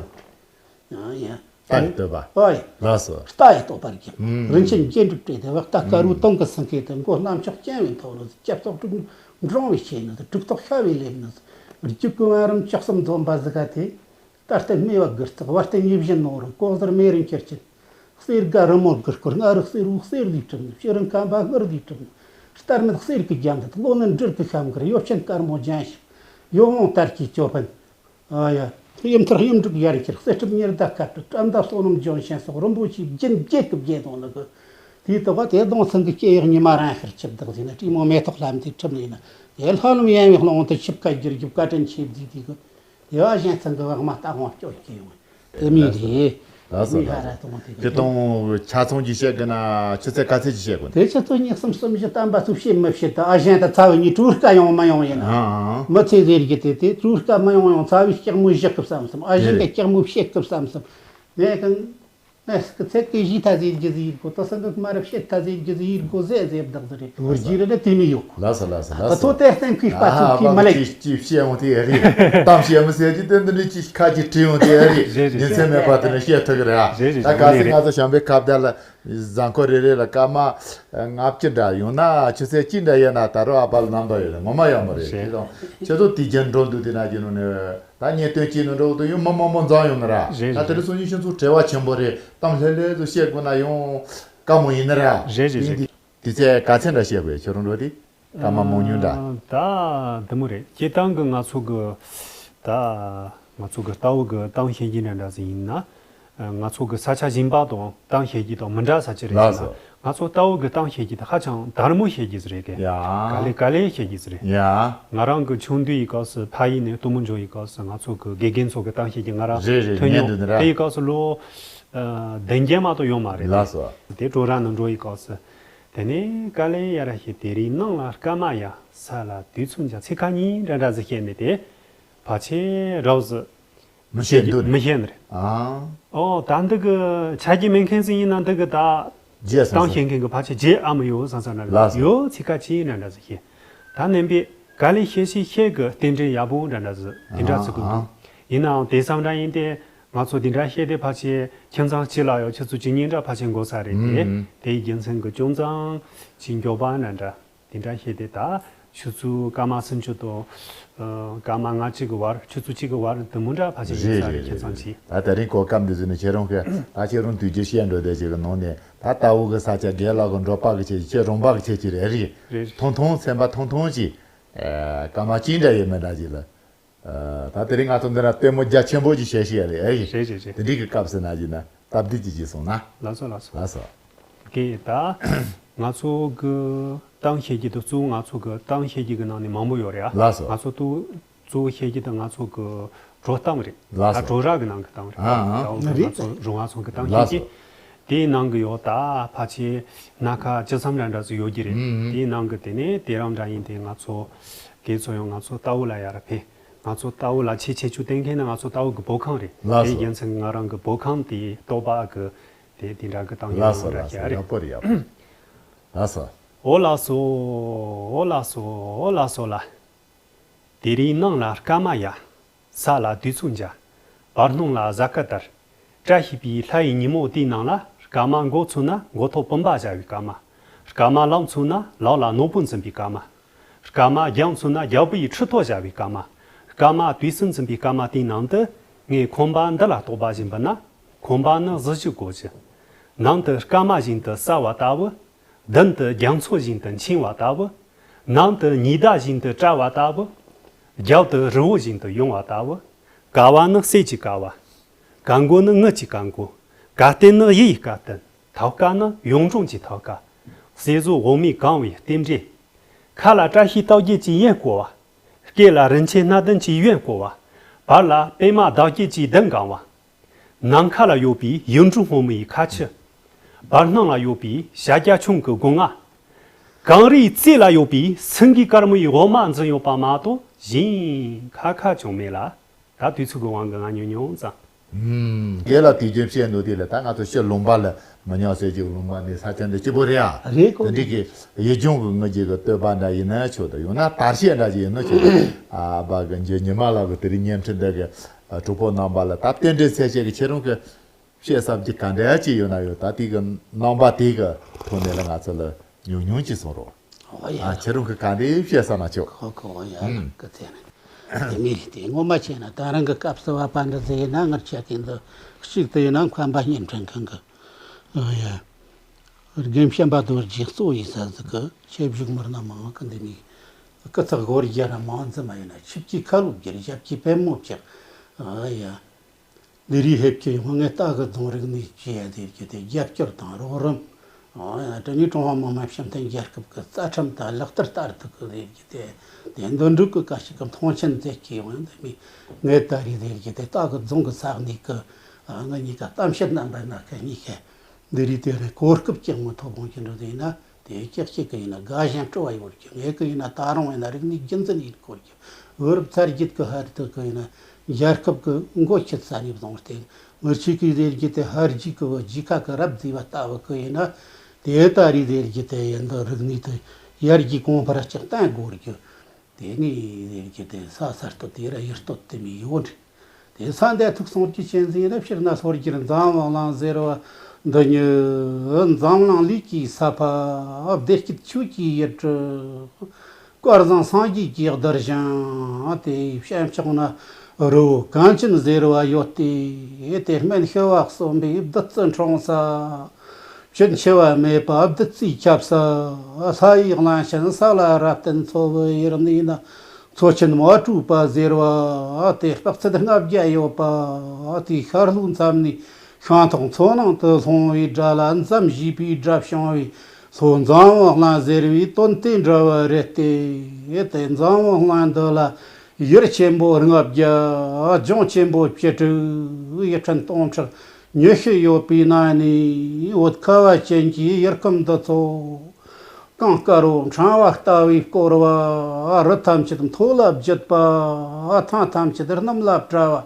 ཨ་ཡ། ལྟ་ཡི་བསྟོད་པ། ཨོ་ཡ། ལགས་སོ། ལྟ་ཡི་བསྟོད་པ་རྒྱབ། ཨུམ། རིན་ཆེན་རྒྱན་དྲུག་སྤྲས་ཏེ་བ་ལྟ་དཀར་བོའི་དུང་གི་སེང་གེ་དང་མགོ་གནམ་ལྕགས་སྤྱན་བའི་ཐོག་ནས་སྐྱབས་སོགས་དྲུག་འབྲོང་བའི་ཆས་ནས་དྲུག་ཐོག་ཤ་བའི་ལེབ་ནས་རྒྱུད་ཀུན་བང་རིམ་བཅུ་གསུམ་འཛོམས་པ་ཟིག་ག་དེ། ད་ལྟ་སྨེ་བ་དགུ་རྩེག་བར་དུ་ཉི་བཞིན་ནོར་བུ་ལྐོག་ཟུར་མེ་རིང་ཁྱེར་ཆེན། གསེར་དགའ་རི་མོ་དགུ་སྐོར་མངའ་རིས་གསེར་བུ་གསེར་ལུས་གྲུབ་ནི་ཕྱི་རིང་ཁམས་པ་སྔར་ལུས་གྲུབ་ནི་རྟར་མེད་གསེར་གྱི་རྒྱ་མདུད་བློ་ནི་འབྲུར་གྱི་ཤམ་གར་གཡོ་ཆེན་དཀར་མོ་ལྗང་ཞིང་ཡོ་ལོང་དར་གྱི་ཅོ་ཕན། ཨ་ཡ། གཡུ་མཐར་གཡུ་འབྲུག་ཡར་ཁྱེར་གསེར་སྲིབ་ཉི་ཟླ་ཁ་སྤྲོད་བཀྲམ་མདའ་བསོད་ནམས་ལྗོན་ཤིང་སོགས་རིན་པོ་ཆེའི་རྒྱན་བརྒྱད་ཀྱི་བརྒྱད་དང་ནི་གི། དེའི་ཐོག་ག་དེ་གདོང་ཚང་གི་སྐྱེ་ཡག་ཉི་མ་རང་ཤར་ཆིབས་བདག་ཟིན་ན་སྤྲེལ་མོ་མེ་ཏོག་ལྷ་མཛེས་ཁྲིམས་ལས་ན་དེ་ལྷ་ལམ་ཡན་བའི་ཀློང་དུ་ཆིབས་ཁ་བསྒྱུར་རྒྱུ་བཀའ་དྲིན་ཆེ་བརྩིས་དེ་གི། དེ་བ་གཞན་ཚང་གི་བག་མ་ལྟ་དབང་སྐྱོ་སྐྱེ་ཡོང་། དེ་མི་རེད། ལགས་སོ། དེ་མི་ཧ་ར་གཏོང་དེ་དེ་རེད། དང་ཆ་ཚང་གྱིས་བཤད་དགོས་ན་ཆུ་ཚོད་ག་ཚོད་ཀྱིས་བཤད་དགོས་ན། དེ་ཆུ་ཚོད་གཉིས་གསུམ་གསུམ་བཞི་བཏང་པ་ཚོ་བཤད་མི་བཤད་དུ་ཨ་གཞན་དུ་ཚ་བའི་ཉིན་གྲོས་ཀ་ཡོང་མ་ཡོང་ཡིན་ན། ཨང་ཨང་། མི་ཚེ་ཟེར་གྱི་དེ་དེ་གྲོས་ཀ་མི་ཡོང་ཡོང་ཚ་བའི་སྐྱག་མོ་བཞག་གི་བསམ་སོང་། ཨ་གཞན་དེ་གི་སྐྱག་མོ་བཤད་གི་བསམ་སོང་། ངས་གང་། ཨེ་སྐུ་ཚེ་གི་གཞི་ཐ་ཟེར་རྒྱུ་ཟིག་ཡིན་གོ། ད་སང་གི་མ་རབས་བཤད་ཐ་ཟེར་རྒྱུ་ཟིག་ཡིན་གོ་ཟེ་ཟེ་བདག་ཟེ་རེད། ལོ་རྒྱུས་རེ་ལ་དེ་མི་ཡོད་གོ། ལགས་སོ་ལགས་སོ་ད་ལགས་ཐོ་སོ། ཏེ་སྟན་ཁུས་པ་ཨ་ཚུགས་ཧ་ཁུས་མ་བ་ལེགས། ཅི་ཅི་བཤད་འོང་དེ་རེད། གཏམ་བཤད་མི་ཟེར་གྱི་དེ་འདི་འདྲ་ཅི་ཁ་ཅིག་བྲིས་འོང་དེ་རེད། རེད་རེད་ཉིན་མཚན་རེད། མེད་པ་དེ་ནས་བཤད་ཐུབ་གི་རེད་ཨ། རེད་རེད་ད་རེད་ག་ཚོད་ང་ཚོ་བྱམས་པའི་ཁ་བརྡ་ལ་གཟའ་འཁོར་རེ་རེ་ལ་སྐར་མ་ལྔ་བཅུ་འདྲ་ཡོང་ན་ཆུ་ཚོད་གཅིག་འདྲ་ཡོད་ན་ད་རུང་ཨ་ཕ་ལ་རྣམ་པ་ཡོད་རེད། ངོ་མ་ཡག་མོ་རེད། རེད། དེ་དང་ཁྱེད་ཚོ་དེ་རྒྱན་འགྲོ་འདུག་དེ་ན་རྒྱུ་ནོ་ནས། ད་ངས་སྟོན་གྱིས་ནོ་འགྲོ་དུ་ཡོང་མི་མང་པོ་འཛོམས་ཡོང་ནི་ར། རེད་ད་དེ་རེད། རེད་སོང་ཉིན་ཁྱེད་ཚོ་བྲེལ་བ་ཆེན་པོ་རེད། གཏམ་ལྷོད་ལྷོད་དུ་བཤད་དགོས་ན་ཡང་དཀའ་མོ་ཡིན་ནི་ར། རེད་རེད་རེད། དེ་དུས་ཚོད་ག་ཚད་འདྲ་བཤད་དགོས་ཁྱོད་རང་འགྲོ་དེ། སྐར་མ་མང་ཉུང་འདྲ། ད་འདི་མོ་རེད། སྤྱིར་བཏང་གི་ང་ཚོ་གི་ད་ང་ཚོ་གི་རྟ་བོ་གི་གཏམ་བཤད་ཀྱི་འདྲ་འདྲ་ཟིག་ཡིན་ན། ང་ཚོ་གི་ས་ཆ་གཞན་པ་དང་གཏམ་བཤད་ཀྱི་དང་མི་འདྲ་ས་ཅི་རེད་ཟེར་ན། ལགས་སོ། ང་ཚོ་རྟ་བོ་གི་གཏམ་བཤད་ཀྱི་དེ་ཧ་ཅང་དལ་མོ་བཤད་ཀྱི་ཟིག་རེད་དེ། ཡ། ག་ལེ་ག་ལེ་བཤད་ཀྱི་ཟིག་རེད། ཡ། ང་རང་གི་ཆུང་དུས་ཡི་སྐབས་སུ་ཕ་ཡུལ་ནས་སྟོན་མོ་འཇོག་ཡི་སྐབས་སུ་ང་ཚོ་གི་དགེ་རྒན་ཚོ་གི་གཏམ་བཤད་ཀྱི་ང་རང་རེད་རེད་ཐོས་ཉན་མྱོང་འདུག་ནི་ར། དེ་ཡི་སྐབས་སུ་ལོ་བདུན་བརྒྱད་མ་གཏོགས་ཡོད་མ་རེད། ལགས་སོ། དེ་བྲོ་ར་ནང་འགྲོ་ཡི་སྐབས་སུ། དེ་ནས་དཀའ་ལས་ཡ་ར་ཞིག་དེ་རིང་ནང་ལ་སྐར་མ་ཡ་ས་ལ་དུས་མཚུངས་ཀྱང་ཚིག་ཁ་གཉིས་འདྲ་འདྲ་ཟིག་བཤད་ནས་དེ་ཕལ་ཆེར་རབ་ཟིག་མི་ཤེས་འདུག་མི་ཤེས་ནི་རེད། ཨ། ཨོ་ད་འདི་གི་ཆ་རྒྱུས་མེད་མཁན་ཟིག་ཡིན་ན་འདི་གི་ད་རྗེས་སང་གཏམ་བཤད་མཁན་གི་ཕལ་ཆེར་རྗེས་ཨ་མི་ཡོད་བསམ་བསམ་ན་ལགས་སོ། ཡོད་ཚིག་ཁ་ཅིག་འདྲ་འདྲ་ཟིག་བཤད། ད་ནན་པས་ག་ལེ་བཤད་ཤེས་ཤེས་གི་རྟེན་འབྲེལ་ཡག་པོ་འདྲ་འདྲ་ཟིག་དེ་འདྲ་ཚིག་གི་འདུག་ཨ། ཡིན་ནའང་དེ་བསམ་འདྲ་ཡིན་ཏེ་ང་ཚོ་དེ་འདྲ་བཤད་དེ་ཕལ་ཆེར་ཁྱིམ་ཚང་གཅིག་ལ་ཡོད་ཆུ་ཚོད་བཅུ་གཉིས་འདྲ་ཕལ་ཆེར་འགོར་ས་རེད་དེ། ཨ། དེའི་རྒྱུ་མཚན་གི་ཅུང་ཙམ་ཅིག་མགྱོགས་པ་འདྲ་འདྲ། དེ་འདྲ་བཤད་དེ་ད་ཆུ་ཚོད་སྐར་མ་སུམ་ཅུ་དང་། ཨ། སྐར་མ་ལྔ་གཅིག་གི་བར་ཆུ་ཚོད་གཅིག་གི་བར་དུ་མུ་འདྲ་ཕལ་ཆེར་ཡིན་ས་རེད་རེད་ཁྱེད་ཚང་གིས། ད་དེ་རིང་གོ་སྐབས་འདི་བཟོས་ནས་ཁྱེད་རང་གི་ད་ཁྱེད་རང་དུས་རྒྱུན་བཤད་འགྲོ་བསྡད་ཅིག་གི་ནང་ནས་ད་རྟ་བོ་གི་ས་ཆ་རྒན་ལགས་གི་འབྲོག་པ་གི་ཆེད་ཁྱེད་རོང་པ་གི་ཆེད་ཀྱི་རེད་རེད། རེད་རེད། ཐུང་ཐུང་ཚན་པ་ཐུང་ཐུང་ཅིག་ཨ། སྐར་མ་གཅིག་འདྲ་ཡོད་མེད་འདྲ་ཅིག་ལ། ཨ། ད་དེ་རིང་ང་ཚོ་འདི་ན་ལྟད་མོ་རྒྱ་ཆེན་པོ་ཅིག་བཤད་ཤེས་ཡ་རེད་ཨེ། རེད་རེད་རེད། དེ་འདྲའི་གི་སྐབས་སུ་ན་ཅིག་ན། སྟབས་བདེ་ཅིག་བྱས་སོང་ན། ལགས་སོ་ལགས་སོ། ལགས་སོ། གི་ད་ང་ཚོ་གི་གཏམ་བཤད་ཀྱི་དུ་གཙོ་བོ་ང་ཚོ་གི་གཏམ་བཤད་ཀྱི་གི་ནང་ནས་མང་པོ་ཡོད་རེད་ཨ། ལགས་སོ། ང་ཚོ་དུ་གཙོ་བོ་བཤད་ཀྱི་དུ་ང་ཚོ་གི་བྲོ་གཏམ་རེད། ལགས་སོ། ད་བྲོ་ར་གི་ནང་གི་གཏམ་རེད། ཨ་ཨ། ད་འོ་གི་ང་ཚོ་རོང་བ་ཚོ་གི་གཏམ་བཤད་ཀྱི། ལགས་སོ། དེའི་ནང་གི་ཡོད་ད་ཕལ་ཆེར་སྣ་ཁ་བཅུ་ཐམ་འདྲ་འདྲ་ཚོ་ཡོད་ཀྱི་རེད། ཨུ་ཨུ། དེའི་ནང་གི་དེ་ནས་དེ་རང་འདྲ་ཡིན་ཏེ་ང་ཚོ་དེ་ཚོ་ཡང་ང་ཚོ་རྟ་བོ་ལ་ཡ་ར་ཕེ། ང་ཚོ་རྟ་བོ་ལ་ཆེ་ཆེ་ཆུ་བསྟན་མཁན་ནི་ང་ཚོ་རྟ་བོ་གི་བོད་ཁང་རེད། ལགས་སོ། དེའི་རྒྱུ་མཚན་ང་རང་གི་བོད་ཁང་དེའི་རྟོག་པ་གི་དེ་དེ་འདྲ་གི་བཏང་ཡོད་ལགས་སོ་འདྲ་ལགས་སོ། ཡ་རེད། ཡག་པོ་རེད་ཡག་པོ། ལགས་སོ། འོ་ལགས་སོ། འོ་ལགས་སོ། འོ་ལགས་སོ་ལ། དེ་རིང་ནང་ལ་སྐར་མ་ཡ། ས་ལ་དུས་ཚོད་འཇའ། བར་སྣང་ལ་གཟའ་སྐར་ལྟར། བཀྲ་ཤིས་པའི་ལྷ་ཡི་ཉིན་མོ་དེའི་ནང་ལ། སྐར་མ་འགོ་ཚུགས་ན་མགོ་ཐོག་བུམ་པ་བཞག་པའི་སྐར་མ། སྐར་མ་ལངས་ཚུགས་ན་ལག་ལ་ནོར་བུ་འཛིན་པའི་སྐར་མ། སྐར་མ་རྒྱང་ཚུགས་ན་རྒྱལ་པོ་ཡི་ཁྲི་ཐོག་བཞག་པའི་སྐར་མ། སྐར་མ་དུས་གསུམ་འཛིན་པའི་སྐར་མ་དེའི་ནང་དུ། ངས་ཁང་པ་འདི་ལ་གཏོགས་པ་བཞིན་པ་ན། ཁང་པ་ནི་གཟི་བརྗིད་གོ་ཅི། ནང་དུ་སྐར་མ་བཞིན་དུ་གསལ་བ་ལྟ་བུ། མདུན་དུ་རྒྱ་མཚོ་བཞིན་དུ་འཆིང་བ་ལྟ་བུ། ནང་དུ་ཉི་ཟླ་བཞིན་དུ་བཀྲ་བ་ལྟ་བུ། རྒྱབ་ཏུ་རི་བོ་བཞིན་དུ་ཡོང་བ་ལྟ་བུ། ཀ་བ་ནི་གསེར་གྱི་ཀ་བ། ཀ་མགོ་ནི་དངུལ་གྱི་ཀ་མགོ། ཀ་རྟེན་ནི་གཡུ་ཡི་ཀ་རྟེན། ཐབ་ཀ་ནི་ཡུངས་འབྲོམ་གྱི་ཐབ་ཀ། གསེར་བཟོ་འོ་མས་གང་བའི་རྟེན་འབྲེལ། ཁ་ལ་བཀྲ་ཤིས་རྟགས་བརྒྱད་ཀྱི་ཡས་བསྐོར་བ། སྐེ་ལ་རིན་ཆེན་སྣ་བདུན་གྱི་ཡོན་བསྐོར་བ། བར་ལ་པདྨ་འདབ་བརྒྱད་ཀྱི་གདན་གང་བ། ནམ་མཁའ་ལ་ཡོད་པའི་ཡུལ་འབྲུ་སྔོན་མོའི་ཁ་ཆུ། བར་སྣང་ལ་ཡོད་པའི་བྱ་རྒྱལ་ཁྱུང་གི་སྒོ་ང་། གངས་རིའི་རྩེ་ལ་ཡོད་པའི་སེང་གེ་དཀར་མོའི་འོ་མ་འཛིན་ཡོད་པ་མ་གཏོགས་གཞན་ཁ་ཁ་ཅང་མེད་ལ། ད་དུས་ཚོད་ཀྱི་དབང་གིས་ང་ཉུང་ཉུང་ཙམ། ཨུམ། དེ་ལ་དུས་རྒྱུན་བཤད་འདུག་དེ་ལ་ད་ང་ཚོ་ཕྱི་ལུང་པ་ལ་མི་ཉག་ཟེར་གྱི་ལུང་པ་ནས་ས་ཆ་འདི་སྐྱིད་པོ་རེད་ཨ། རེད་གོ། དེ་འདྲའི་གི་ཡུལ་ལྗོངས་ཀྱི་ངོས་ཀྱི་གི་བསྟོད་པ་འདྲ་ཡིན་ན་ཆོག་ད་ཡང་ན་དར་ཤེས་འདྲ་ཞིག་ཡིན་ན་ཆོག་ད། ཨ་བ་གི་འཇུ་ཉི་མ་ལགས་ཀྱི་དེ་རིང་བརྙན་འཕྲིན་འདི་གི་གྲོགས་པོ་རྣམ་པ་ལ་ད་རྟེན་འབྲེལ་ཚེ་ཆད་ཀྱི་ཁྱེད་རང་གི་བཤད་བསམ་གྱི་ག་འདྲ་ཅིག་ཡོད་ན་ཡོད་ད་དེ་གི་རྣམ་པ་དེ་གི་ཐོག་ནས་ལ་ང་ཚོ་ལ་ཉུང་ཉུང་ཅིག་གསུང་རོགས། ཨོ་ཡ། ཨ་ཁྱེད་རང་གི་ག་འདྲའི་བཤད་བསམ་ན་ཆོག་ཁོ་ཁོ་ཨོ་ཡ། ཨུམ། སྐུ་ཚེ་ནི། དེ་མི་རེད་དེ་ངོ་མ་བྱས་ན་ད་རང་གི་སྐབས་སུ་བབ་པ་འདི་ཟེར་ན་ངར་ཆ་གི་འདི་གཅིག་དེ་ཡིན་ན་མཁན་པ་བརྙན་འཕྲིན་མཁན་གི། ཨོ་ཡ། རྒན་བྱམས་པ་རྡོ་རྗེ་གཙོ་བོ་ཡིན་ས་ཟིག་གི་ཆེ་བཞུགས་མི་སྣ་མང་གི་འདི་ནས་སྐུ་ཚེགས་སྒོར་རྒྱ་ར་མང་ཙམ་མ་ཡིན་ན་ཆིབས་ཀྱི་ཁ་ལོ་བསྒྱུར་ཞབས་ཀྱི་པད་མོ་བཅག་ཨ་ཡ། ལི་རི་ཧེབ་ཀྱི་ཡོང་ངས་རྟ་གི་རྫོང་རིག་ནས་བྱས་ཡ་དེ་རྒྱུ་དེ་རྒྱབ་སྐྱོར་དང་རོགས་རམ་ ཨ་ཡ་དྲ་ནི་ཀྲུང་ཧྭ་མི་དམངས་སྤྱི་མཐུན་རྒྱལ་ཁབ་ཀྱི་རྩ་ཁྲིམས་དང་ལག་བསྟར་ལྟར་དུ་གི་ཟེར་གྱི་དེ་དེ་འདོན་སྒྲིག་གི་བཀའ་ཞིག་གི་མཐོང་ཆེན་མཛད་ཀྱི་ཡོང་ཡང་དེ་མི་ངས་ད་རེས་ཟེར་གྱི་དེ་ལྟ་གི་རྫོང་གི་ས་གནས་ཀྱི་ང་གཉིས་ཀ་གཏམ་བཤད་རྣམ་པ་སྣ་ཁ་གཉིས་ཀ་འདི་རིགས་དེ་རེད། གོ་སྐབས་ཀྱང་མི་ཐོབ་འོང་གི་འགྲོ་ཟིན་ན། དེ་ཀྱག་ཀྱག་གི་ཡིན་ན་དགའ་ཞེན་སྤྲོ་བ་ཡོད་ཀྱི། ངས་གི་ཡིན་ན་ད་རུང་ཡིན་ན་རིག་གནས་རྒྱུན་འཛིན་ཡིན་སྐོར་གྱི། བུ་རབས་ཚ་རྒྱུད་ཀྱི་ཧར་དུ་གི་ཡིན་ན་རྒྱལ་ཁབ་ཀྱི་མགོ་ཁྱེད་ས་ནས་བཟུང་སྟེ། མི་གཅིག་གིས་ཟེར་རྒྱུ་དེ་ཧར་རྒྱུད་ཀྱི་བུ་རྒྱུད་ཁ་གི་རབ་བརྫིས་པ་ལྟ་བུ་གི་ཡིན་ན། དེ་ད་རེས་ཟེར་རྒྱུ་དེ་ཡིན་འདི་རིག་གནས་དེ་ཡར་རྒྱས་གོང་འཕེལ་ཅིག་གཏང་དགོས་རྒྱུ། དེ་ནས་ཟེར་རྒྱུ་དེ་ས་གསར་གཏོད་དེ་ར་ཡུལ་གཏོད་དེ་མི་ཡོད་རེད། དེ་ས་འདི་ཐུག་སོང་རྒྱུ་ཅན་ཟིན་ན་ཕྱིར་ན་སོར་གྱི་འཛམ་བུ་གླིང་ཟེར་བ་འདི་ཉིད། འཛམ་གླིང་ལུས་ཀྱི་ས་ཕ་བདེ་སྐྱིད་ཆོས་ཀྱི་ཡུལ་གྲུ། སྐལ་བཟང་སངས་རྒྱས་ཀྱི་གདུལ་ཞིང་དེ་ཡི་བྱང་ཕྱོགས་ན་རི་བོ་གངས་ཅན་ཟེར་བ་ཡོད་དེ། དེ་སྨན་ཤི་བ་གསོན་པའི་བདུད་རྩི་འཁྲུངས་ས། བཅུད་འཆི་བ་མེད་པ་བདུད་རྩིའི་ཁྱབ་ས། ལྷ་ཡི་གླིང་ཆེན་ས་ལ་རབ་བརྟན་ཚོ་བོ་ཡུལ་ནས་ན། མཚོ་ཆེན་མ་དྲོས་པ་ཟེར་བ་དེ་དཔག་ཚད་ལྔ་བརྒྱ་ཡོད་པ། དེའི་ཤར་ལྷོའི་མཚམས་ནས་ཤིང་ཐོག་མཚོ་ནང་དུ་ལྷུང་བའི་སྒྲ་ལ་འཛམ་བཞད་པའི་སྒྲ་བྱུང་བས་ལྷོ་འཛམ་བུ་གླིང་ཟེར་བའི་དོན་དེ་འདྲ་བ་རེད་དེ། དེ་འཛམ་བུ་གླིང་འདི་ལ་ཡུལ་ཆེན་པོ་ལྔ་བརྒྱ། ལྗོངས་ཆེན་པོ་བཅུ་དྲུག། ཡུལ་ཕྲན་སྟོང་ཕྲག་ཉི་ཤུ་ཡོད་པའི་ནང་ནས་བོད་ཁ་བ་ཅན་གྱི་ཡུལ་ཁམས་འདི་ཚོ། གངས་དཀར་བོ་འཕྲེང་བ་ལྟ་བུའི་བསྐོར་བ། རི་ཐམས་ཅད་མཐོ་ལ་བརྒྱུད་པ། ཐང་ཐམས་ཅད་སྣུམ་ལ་བཀྲ་བ།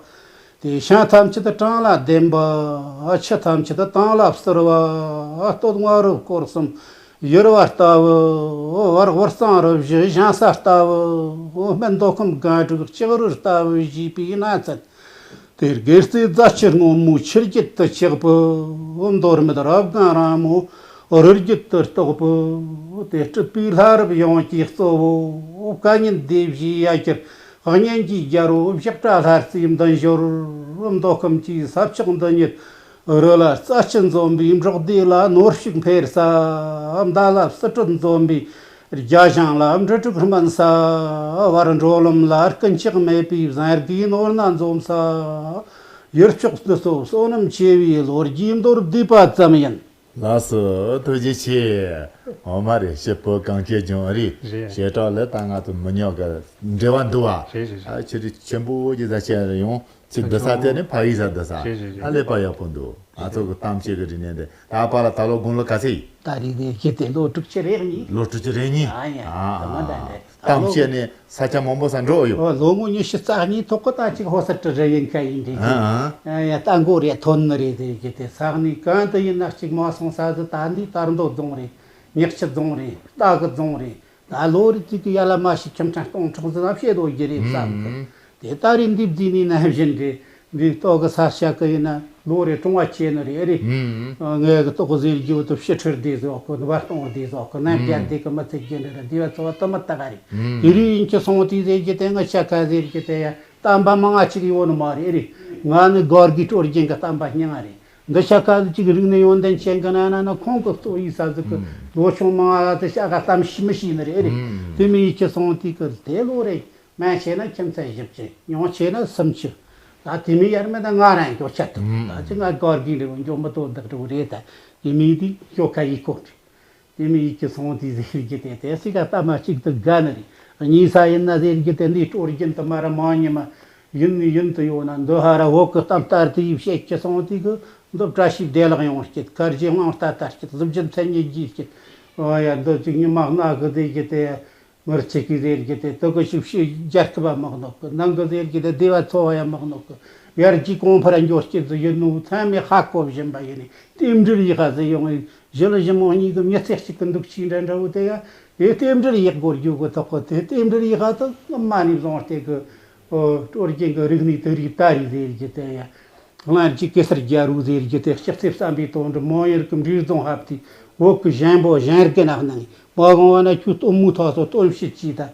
དེ་ཤིང་ཐམས་ཅད་གྲང་ལ་ལྡེམ་པ། ཆུ་ཐམས་ཅད་དྭངས་ལ་བསིལ་བ། སྟོད་མངའ་རིས་སྐོར་གསུམ་ཡུར་བ་ལྟ་བུ། བར་དབུས་གཙང་རུ་བཞི་ཞིང་ས་ལྟ་བུ། སྨད་མདོ་ཁམས་སྒང་དྲུག་ལྕགས་རི་ལྟ་བུ་ཞེས་པའི་ནང་ཚན། དེར་དགེ་རྩེ་རྫ་ཆུ་སྔོན་མོའི་ཆུ་རྒྱུད་དུ་ཆགས་པའི་མདོ་སྨད་རབ་སྒང་རིང་མོ་རི་རྒྱུད་དུ་གཏོགས་པའི། དེ་སྲིད་པའི་ལྷ་རབས་ཡོངས་ཀྱི་གཙོ་བོ་བཀའ་ཉན་སྡེ་བཞིའི་ཡ་གྱལ་གཉན་གྱི་རྒྱལ་པོ་བཞག་བྲག་ལྷ་རྩེའི་མདུན་ཞོར། མདོ་ཁམས་ཀྱི་ས་ཕྱོགས་འདི་ཉིད་རི་ལ་རྩྭ་ཆུ་འཛོམས་པའི་འབྲོག་སྡེ་ལ་ནོར་ཕྱུགས་འཕེལ་ས། མདའ་ལ་སྲིད་གྲོས་འཛོམས་པའི་རྒྱ་ཞིང་ལ་འབྲུ་དྲུག་སྨིན་ས། བར་འགྲོ་ལམ་ལ་རྐུན་ཇག་མེད་པའི་བཟང་རྒའི་ནོར་སྣ་འཛོམས་ས། ཡུལ་ཕྱོགས་འདི་ཚོ་བསོད་ནམས་ཆེ་བའི་ལོ་རྒྱུས་མདོར་བསྡུས་པ་ཙམ་ཡིན། ལགས་སོ། ཐུགས་རྗེ་ཆེ། འོ་མ་རེད། ཞེ་པོ་གངས་སྐྱེས་ལྗོངས་རེད། རེད། ཞེ་དྲག་ལས་ད་ང་ཚོ་མི་ཉག་གི་འབྲེལ་བ་འདུག་བ། རེད་རེད། ཨ་ཆེ་རིགས་ཆེན་པོ་ཡི་ཟ་ཆེ་རེ་ཡོང་། ཚིག་འདི་ས་དེ་ནི་ཕ་ཡི་ས་འདི་ས། རེད་རེད་རེད། ཨ་ལས་པ་ཡག་པོ་འདུག་ང་ཚོ་གི་གཏམ་བཤད་གི་རིག་གནས་འདི་ད་པ་ལ་ད་ལོ་དགུང་ལོ་ག་ཚད་ཡིན། ད་རེས་དེ་ཁྱེད་དེ་ལོ་དྲུག་ཅུ་རེ་གཉིས། ལོ་དྲུག་ཅུ་རེ་གཉིས། ཨ་ཡ། ཨ་དེ་མ་ད་འདྲ། གཏམ་བཤད་ནི་ས་ཆ་མང་པོ་ས་འགྲོ་ཡོད། ཨོ་ལོ་ངོ་ཉི་ཤུ་རྩ་གཉིས་ཐོག་གི་ད་ཅིག་ཧོ་སར་ཏྲི་རེ་ཡིན་ཁ་ཡིན་དེ་ཨ་ཨ། ཨ་ཡ་ད་མགོ་རེ་ཐོན་ནི་རེད་དེ་ཁྱེད་དེ་ས་གནས་གང་དུ་ཡིན་ན་ཅིག་མ་སོང་ས་ཟི་ད་འདི་དར་མདོ་རྫོང་རེད། ཉག་ཆུ་རྫོང་རེད། རྟ་གི་རྫོང་རེད། ད་ལོ་རེ་གཅིག་གི་ཡ་ལ་མ་ཞིག་ཁྱིམ་ཚང་སྟོང་ཕྲག་ཙམ་བཤད་དོ་རྒྱུ་རེད་བསམ་གི། ཨུམ། དེ་ད་རེས་འདི་བརྫིས་ནས་ནམ་བཞིན་རེད། འདི་ལྟོ་གི་ས་ཆ་གི་ཡིན་ན་ལོ་རེ་གྲོང་བ་ཆེ་ནི་རེད་རེད། ཨུམ། ངས་གི་ལྟོ་གི་ཟེར་རྒྱུ་དུ་ཕྱི་ཁྲིར་བསྡད་ཟོག་གི་ནུ་བ་སྟོང་བསྡད་ཟོག་གི་ནམ་ཨུམ། རྒྱ་འདི་གི་མི་ཚེ་རྒྱུ་འདྲ་ར་འདི་བ་ཚོ་བ་དུ་མི་ལྟ་ག་རེད། ཨུམ། དེ་རེས་ཡིན་གྱི་སོང་དེ་ཟེར་རྒྱུ་དེ་ང་ཆ་ཁ་ཟེར་རྒྱུ་དེ་ཡ་གཏམ་པ་མང་ང་ཅིག་ཡོད་ནི་མ་རེད་རེད། ང་ནི་སྒར་གི་སྲོལ་རྒྱུན་གི་གཏམ་པ་སྙིང་ང་རེད། འདི་ཤ་ཁ་ལ་ཅིག་རིག་གནས་ཡོན་ཏན་ཅན་གི་ན་ན་ན་ཁོང་གི་གཙོ་ཡི་ས་ཟིག་གི་ལོ་ཆུང་མང་ང་དེ་ཤ་ཁ་གཏམ་ཤི་མི་ཤི་ནི་རེད་རེད། དེ་མི་ཡི་ཁྱི་སོང་དུས་གི་དེ་ལོ་རེ་མང་ཆེ་ན་ཁྱིམ་ཚད་བཞི་བཅུ་ཉུང་ཆེ་ན་སུམ་ཅུ། ད་དེ་མི་ཡར་མེད་ད་ང་རང་མགྱོགས་ཆད་དུ་ད་ཅི་ང་སྒར་གི་འདྲ་བོ་མགྱོགས་མི་དོ་བདག་འདྲ་བོ་རེད། ད་དེ་མི་དེ་ཁྱོ་ཁ་ཡི་ཁོ་རེད། དེ་མི་ཡིད་ཀྱི་སོང་དེ་ཟེར་གྱི་དེ་དེ་སི་ཀ་ལྟ་མ་གཅིག་ཏུ་དགའ་ནི་རེད། གཉིས་ས་ཡིན་ན་ཟེར་གྱི་དེ་འདི་སྲོལ་རྒྱུན་དུ་མ་ར་མང་ཉི་མ་ཡིན་ནི་ཡིན་དུ་ཡོད་ན་འདི་ཧ་ར་འོག་གི་གཏམ་ལྟར་དུ་ཡིབ་བཤད་ཀྱི་སོང་དེ་གི་འདི་བཀྲ་ཤིས་བདེ་ལེགས་ཡོང་སྐྱིད་ཁར་རྗེ་དབང་ལྟ་ལྟར་སྐྱིད་གཟི་བརྗིད་མཚན་ཉིད་རྒྱས་སྐྱིད། ཨོ་ཡ་འདི་གཅིག་ཉི་མ་སྣ་གི་ཟེར་གྱི་དེ། མིར་ཆེ་གི་ཟེར་གྱི་དེ་དུ་གི་ཤུབ་ཤུབ་རྒྱལ་ཁབ་མག་ནོག་གི་ནང་གི་ཟེར་གྱི་དེ་སྡེ་བ་ཚོ་བ་ཡ་མག་ནོག་གི་ཡར་རྒྱས་གོང་འཕེལ་འགྱོ་སྐྱིད་ཟི་ཡོད་ནུ་ཚང་མས་ཧ་གོ་བཞིན་པ་ཡིན་ནི་རྟེན་འབྲེལ་ཡིག་ཧ་ཟི་ཡོང་ངི་ཞི་ལི་ཞི་མོ་གཉིས་གི་མྱི་ཚེ་གཅིག་གི་འདུག་ཅིག་འདྲ་འདྲ་བོ་དེ་ཡ་དེ་རྟེན་འབྲེལ་ཡིག་སྒོར་རྒྱུ་གི་ཐོག་གི་དེ་རྟེན་འབྲེལ་ཡིག་ཧ་དུ་མ་ནི་བཟུང་སྟེ་གི་སྲོལ་རྒྱུན་གི་རིག་གནས་དེ་རིགས་ད་རེད་ཟེར་གྱི་དེ་ཡ། གླང་རྒྱུད་གེ་སར་རྒྱལ་པོ་ཟེར་རྒྱུ་དེ་ལྕགས་རྩེ་བསམ་པའི་དོན་འགྲུབ་མོ་ཡུལ་གྱི་འབྲས་རྫོང་ཧབ་དེ་འོག་གི་ཞན་པོ་ཞན་རྒན་ནག་ནང་མ་གང་བ་ན་ཁྱོད་སྟོན་མོ་ཐོག་སོ་སྟོན་བྱེད་ཀྱིས་ད།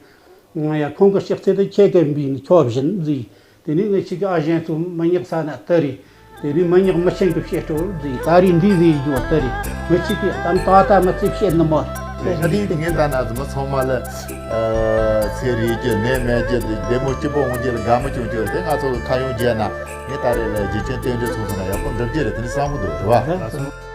ང་ཡ་ཁོང་གི་ལྕགས་རྩེ་དེ་ཁྱེད་ཀྱི་འབུས་ནི་ཁྱོ་བཞིན་ཟིག་དེ་ནས་ངས་ཁྱེད་ཀྱི་ཨ་ཞན་ཚོ་མི་ཉག་ས་ན་དེ་རེད། དེ་ནས་མི་ཉག་མི་ཆེན་གྱི་བཤད་སྤྲོ་ཟིག་ད་རེས་འདི་ཟིག་ཡོད་དེ་རེད། མི་གཅིག་གིས་གཏམ་ཏག་ཏག་མི་ཚེ་བཤད་ནི་མ་རེད། ད་དེ་ངས་ད་ན་ཟི་མ་ཚང་མ་ལ་ཚེ་རིག་རྒྱུ་ནད་མེད་རྒྱུ་བདེ་མོ་སྐྱིད་པོ་འོང་རྒྱུ་ལ་དགའ་མོ་སྐྱོང་རྒྱུ་རེད། དེ་ང་ཚོ་གི་ཁ་ཡོང་རྒྱལ་ན་ངས་ད་རེས་ལ་རྗེ་ཅན་རྟེན་འབྲེལ་ཚོགས་སོང་ན་ཡག་པོ་འགྲུབ་རྒྱུ་རེད། དེ་ནི་བསམ་གི་འདུག་རེད་བ།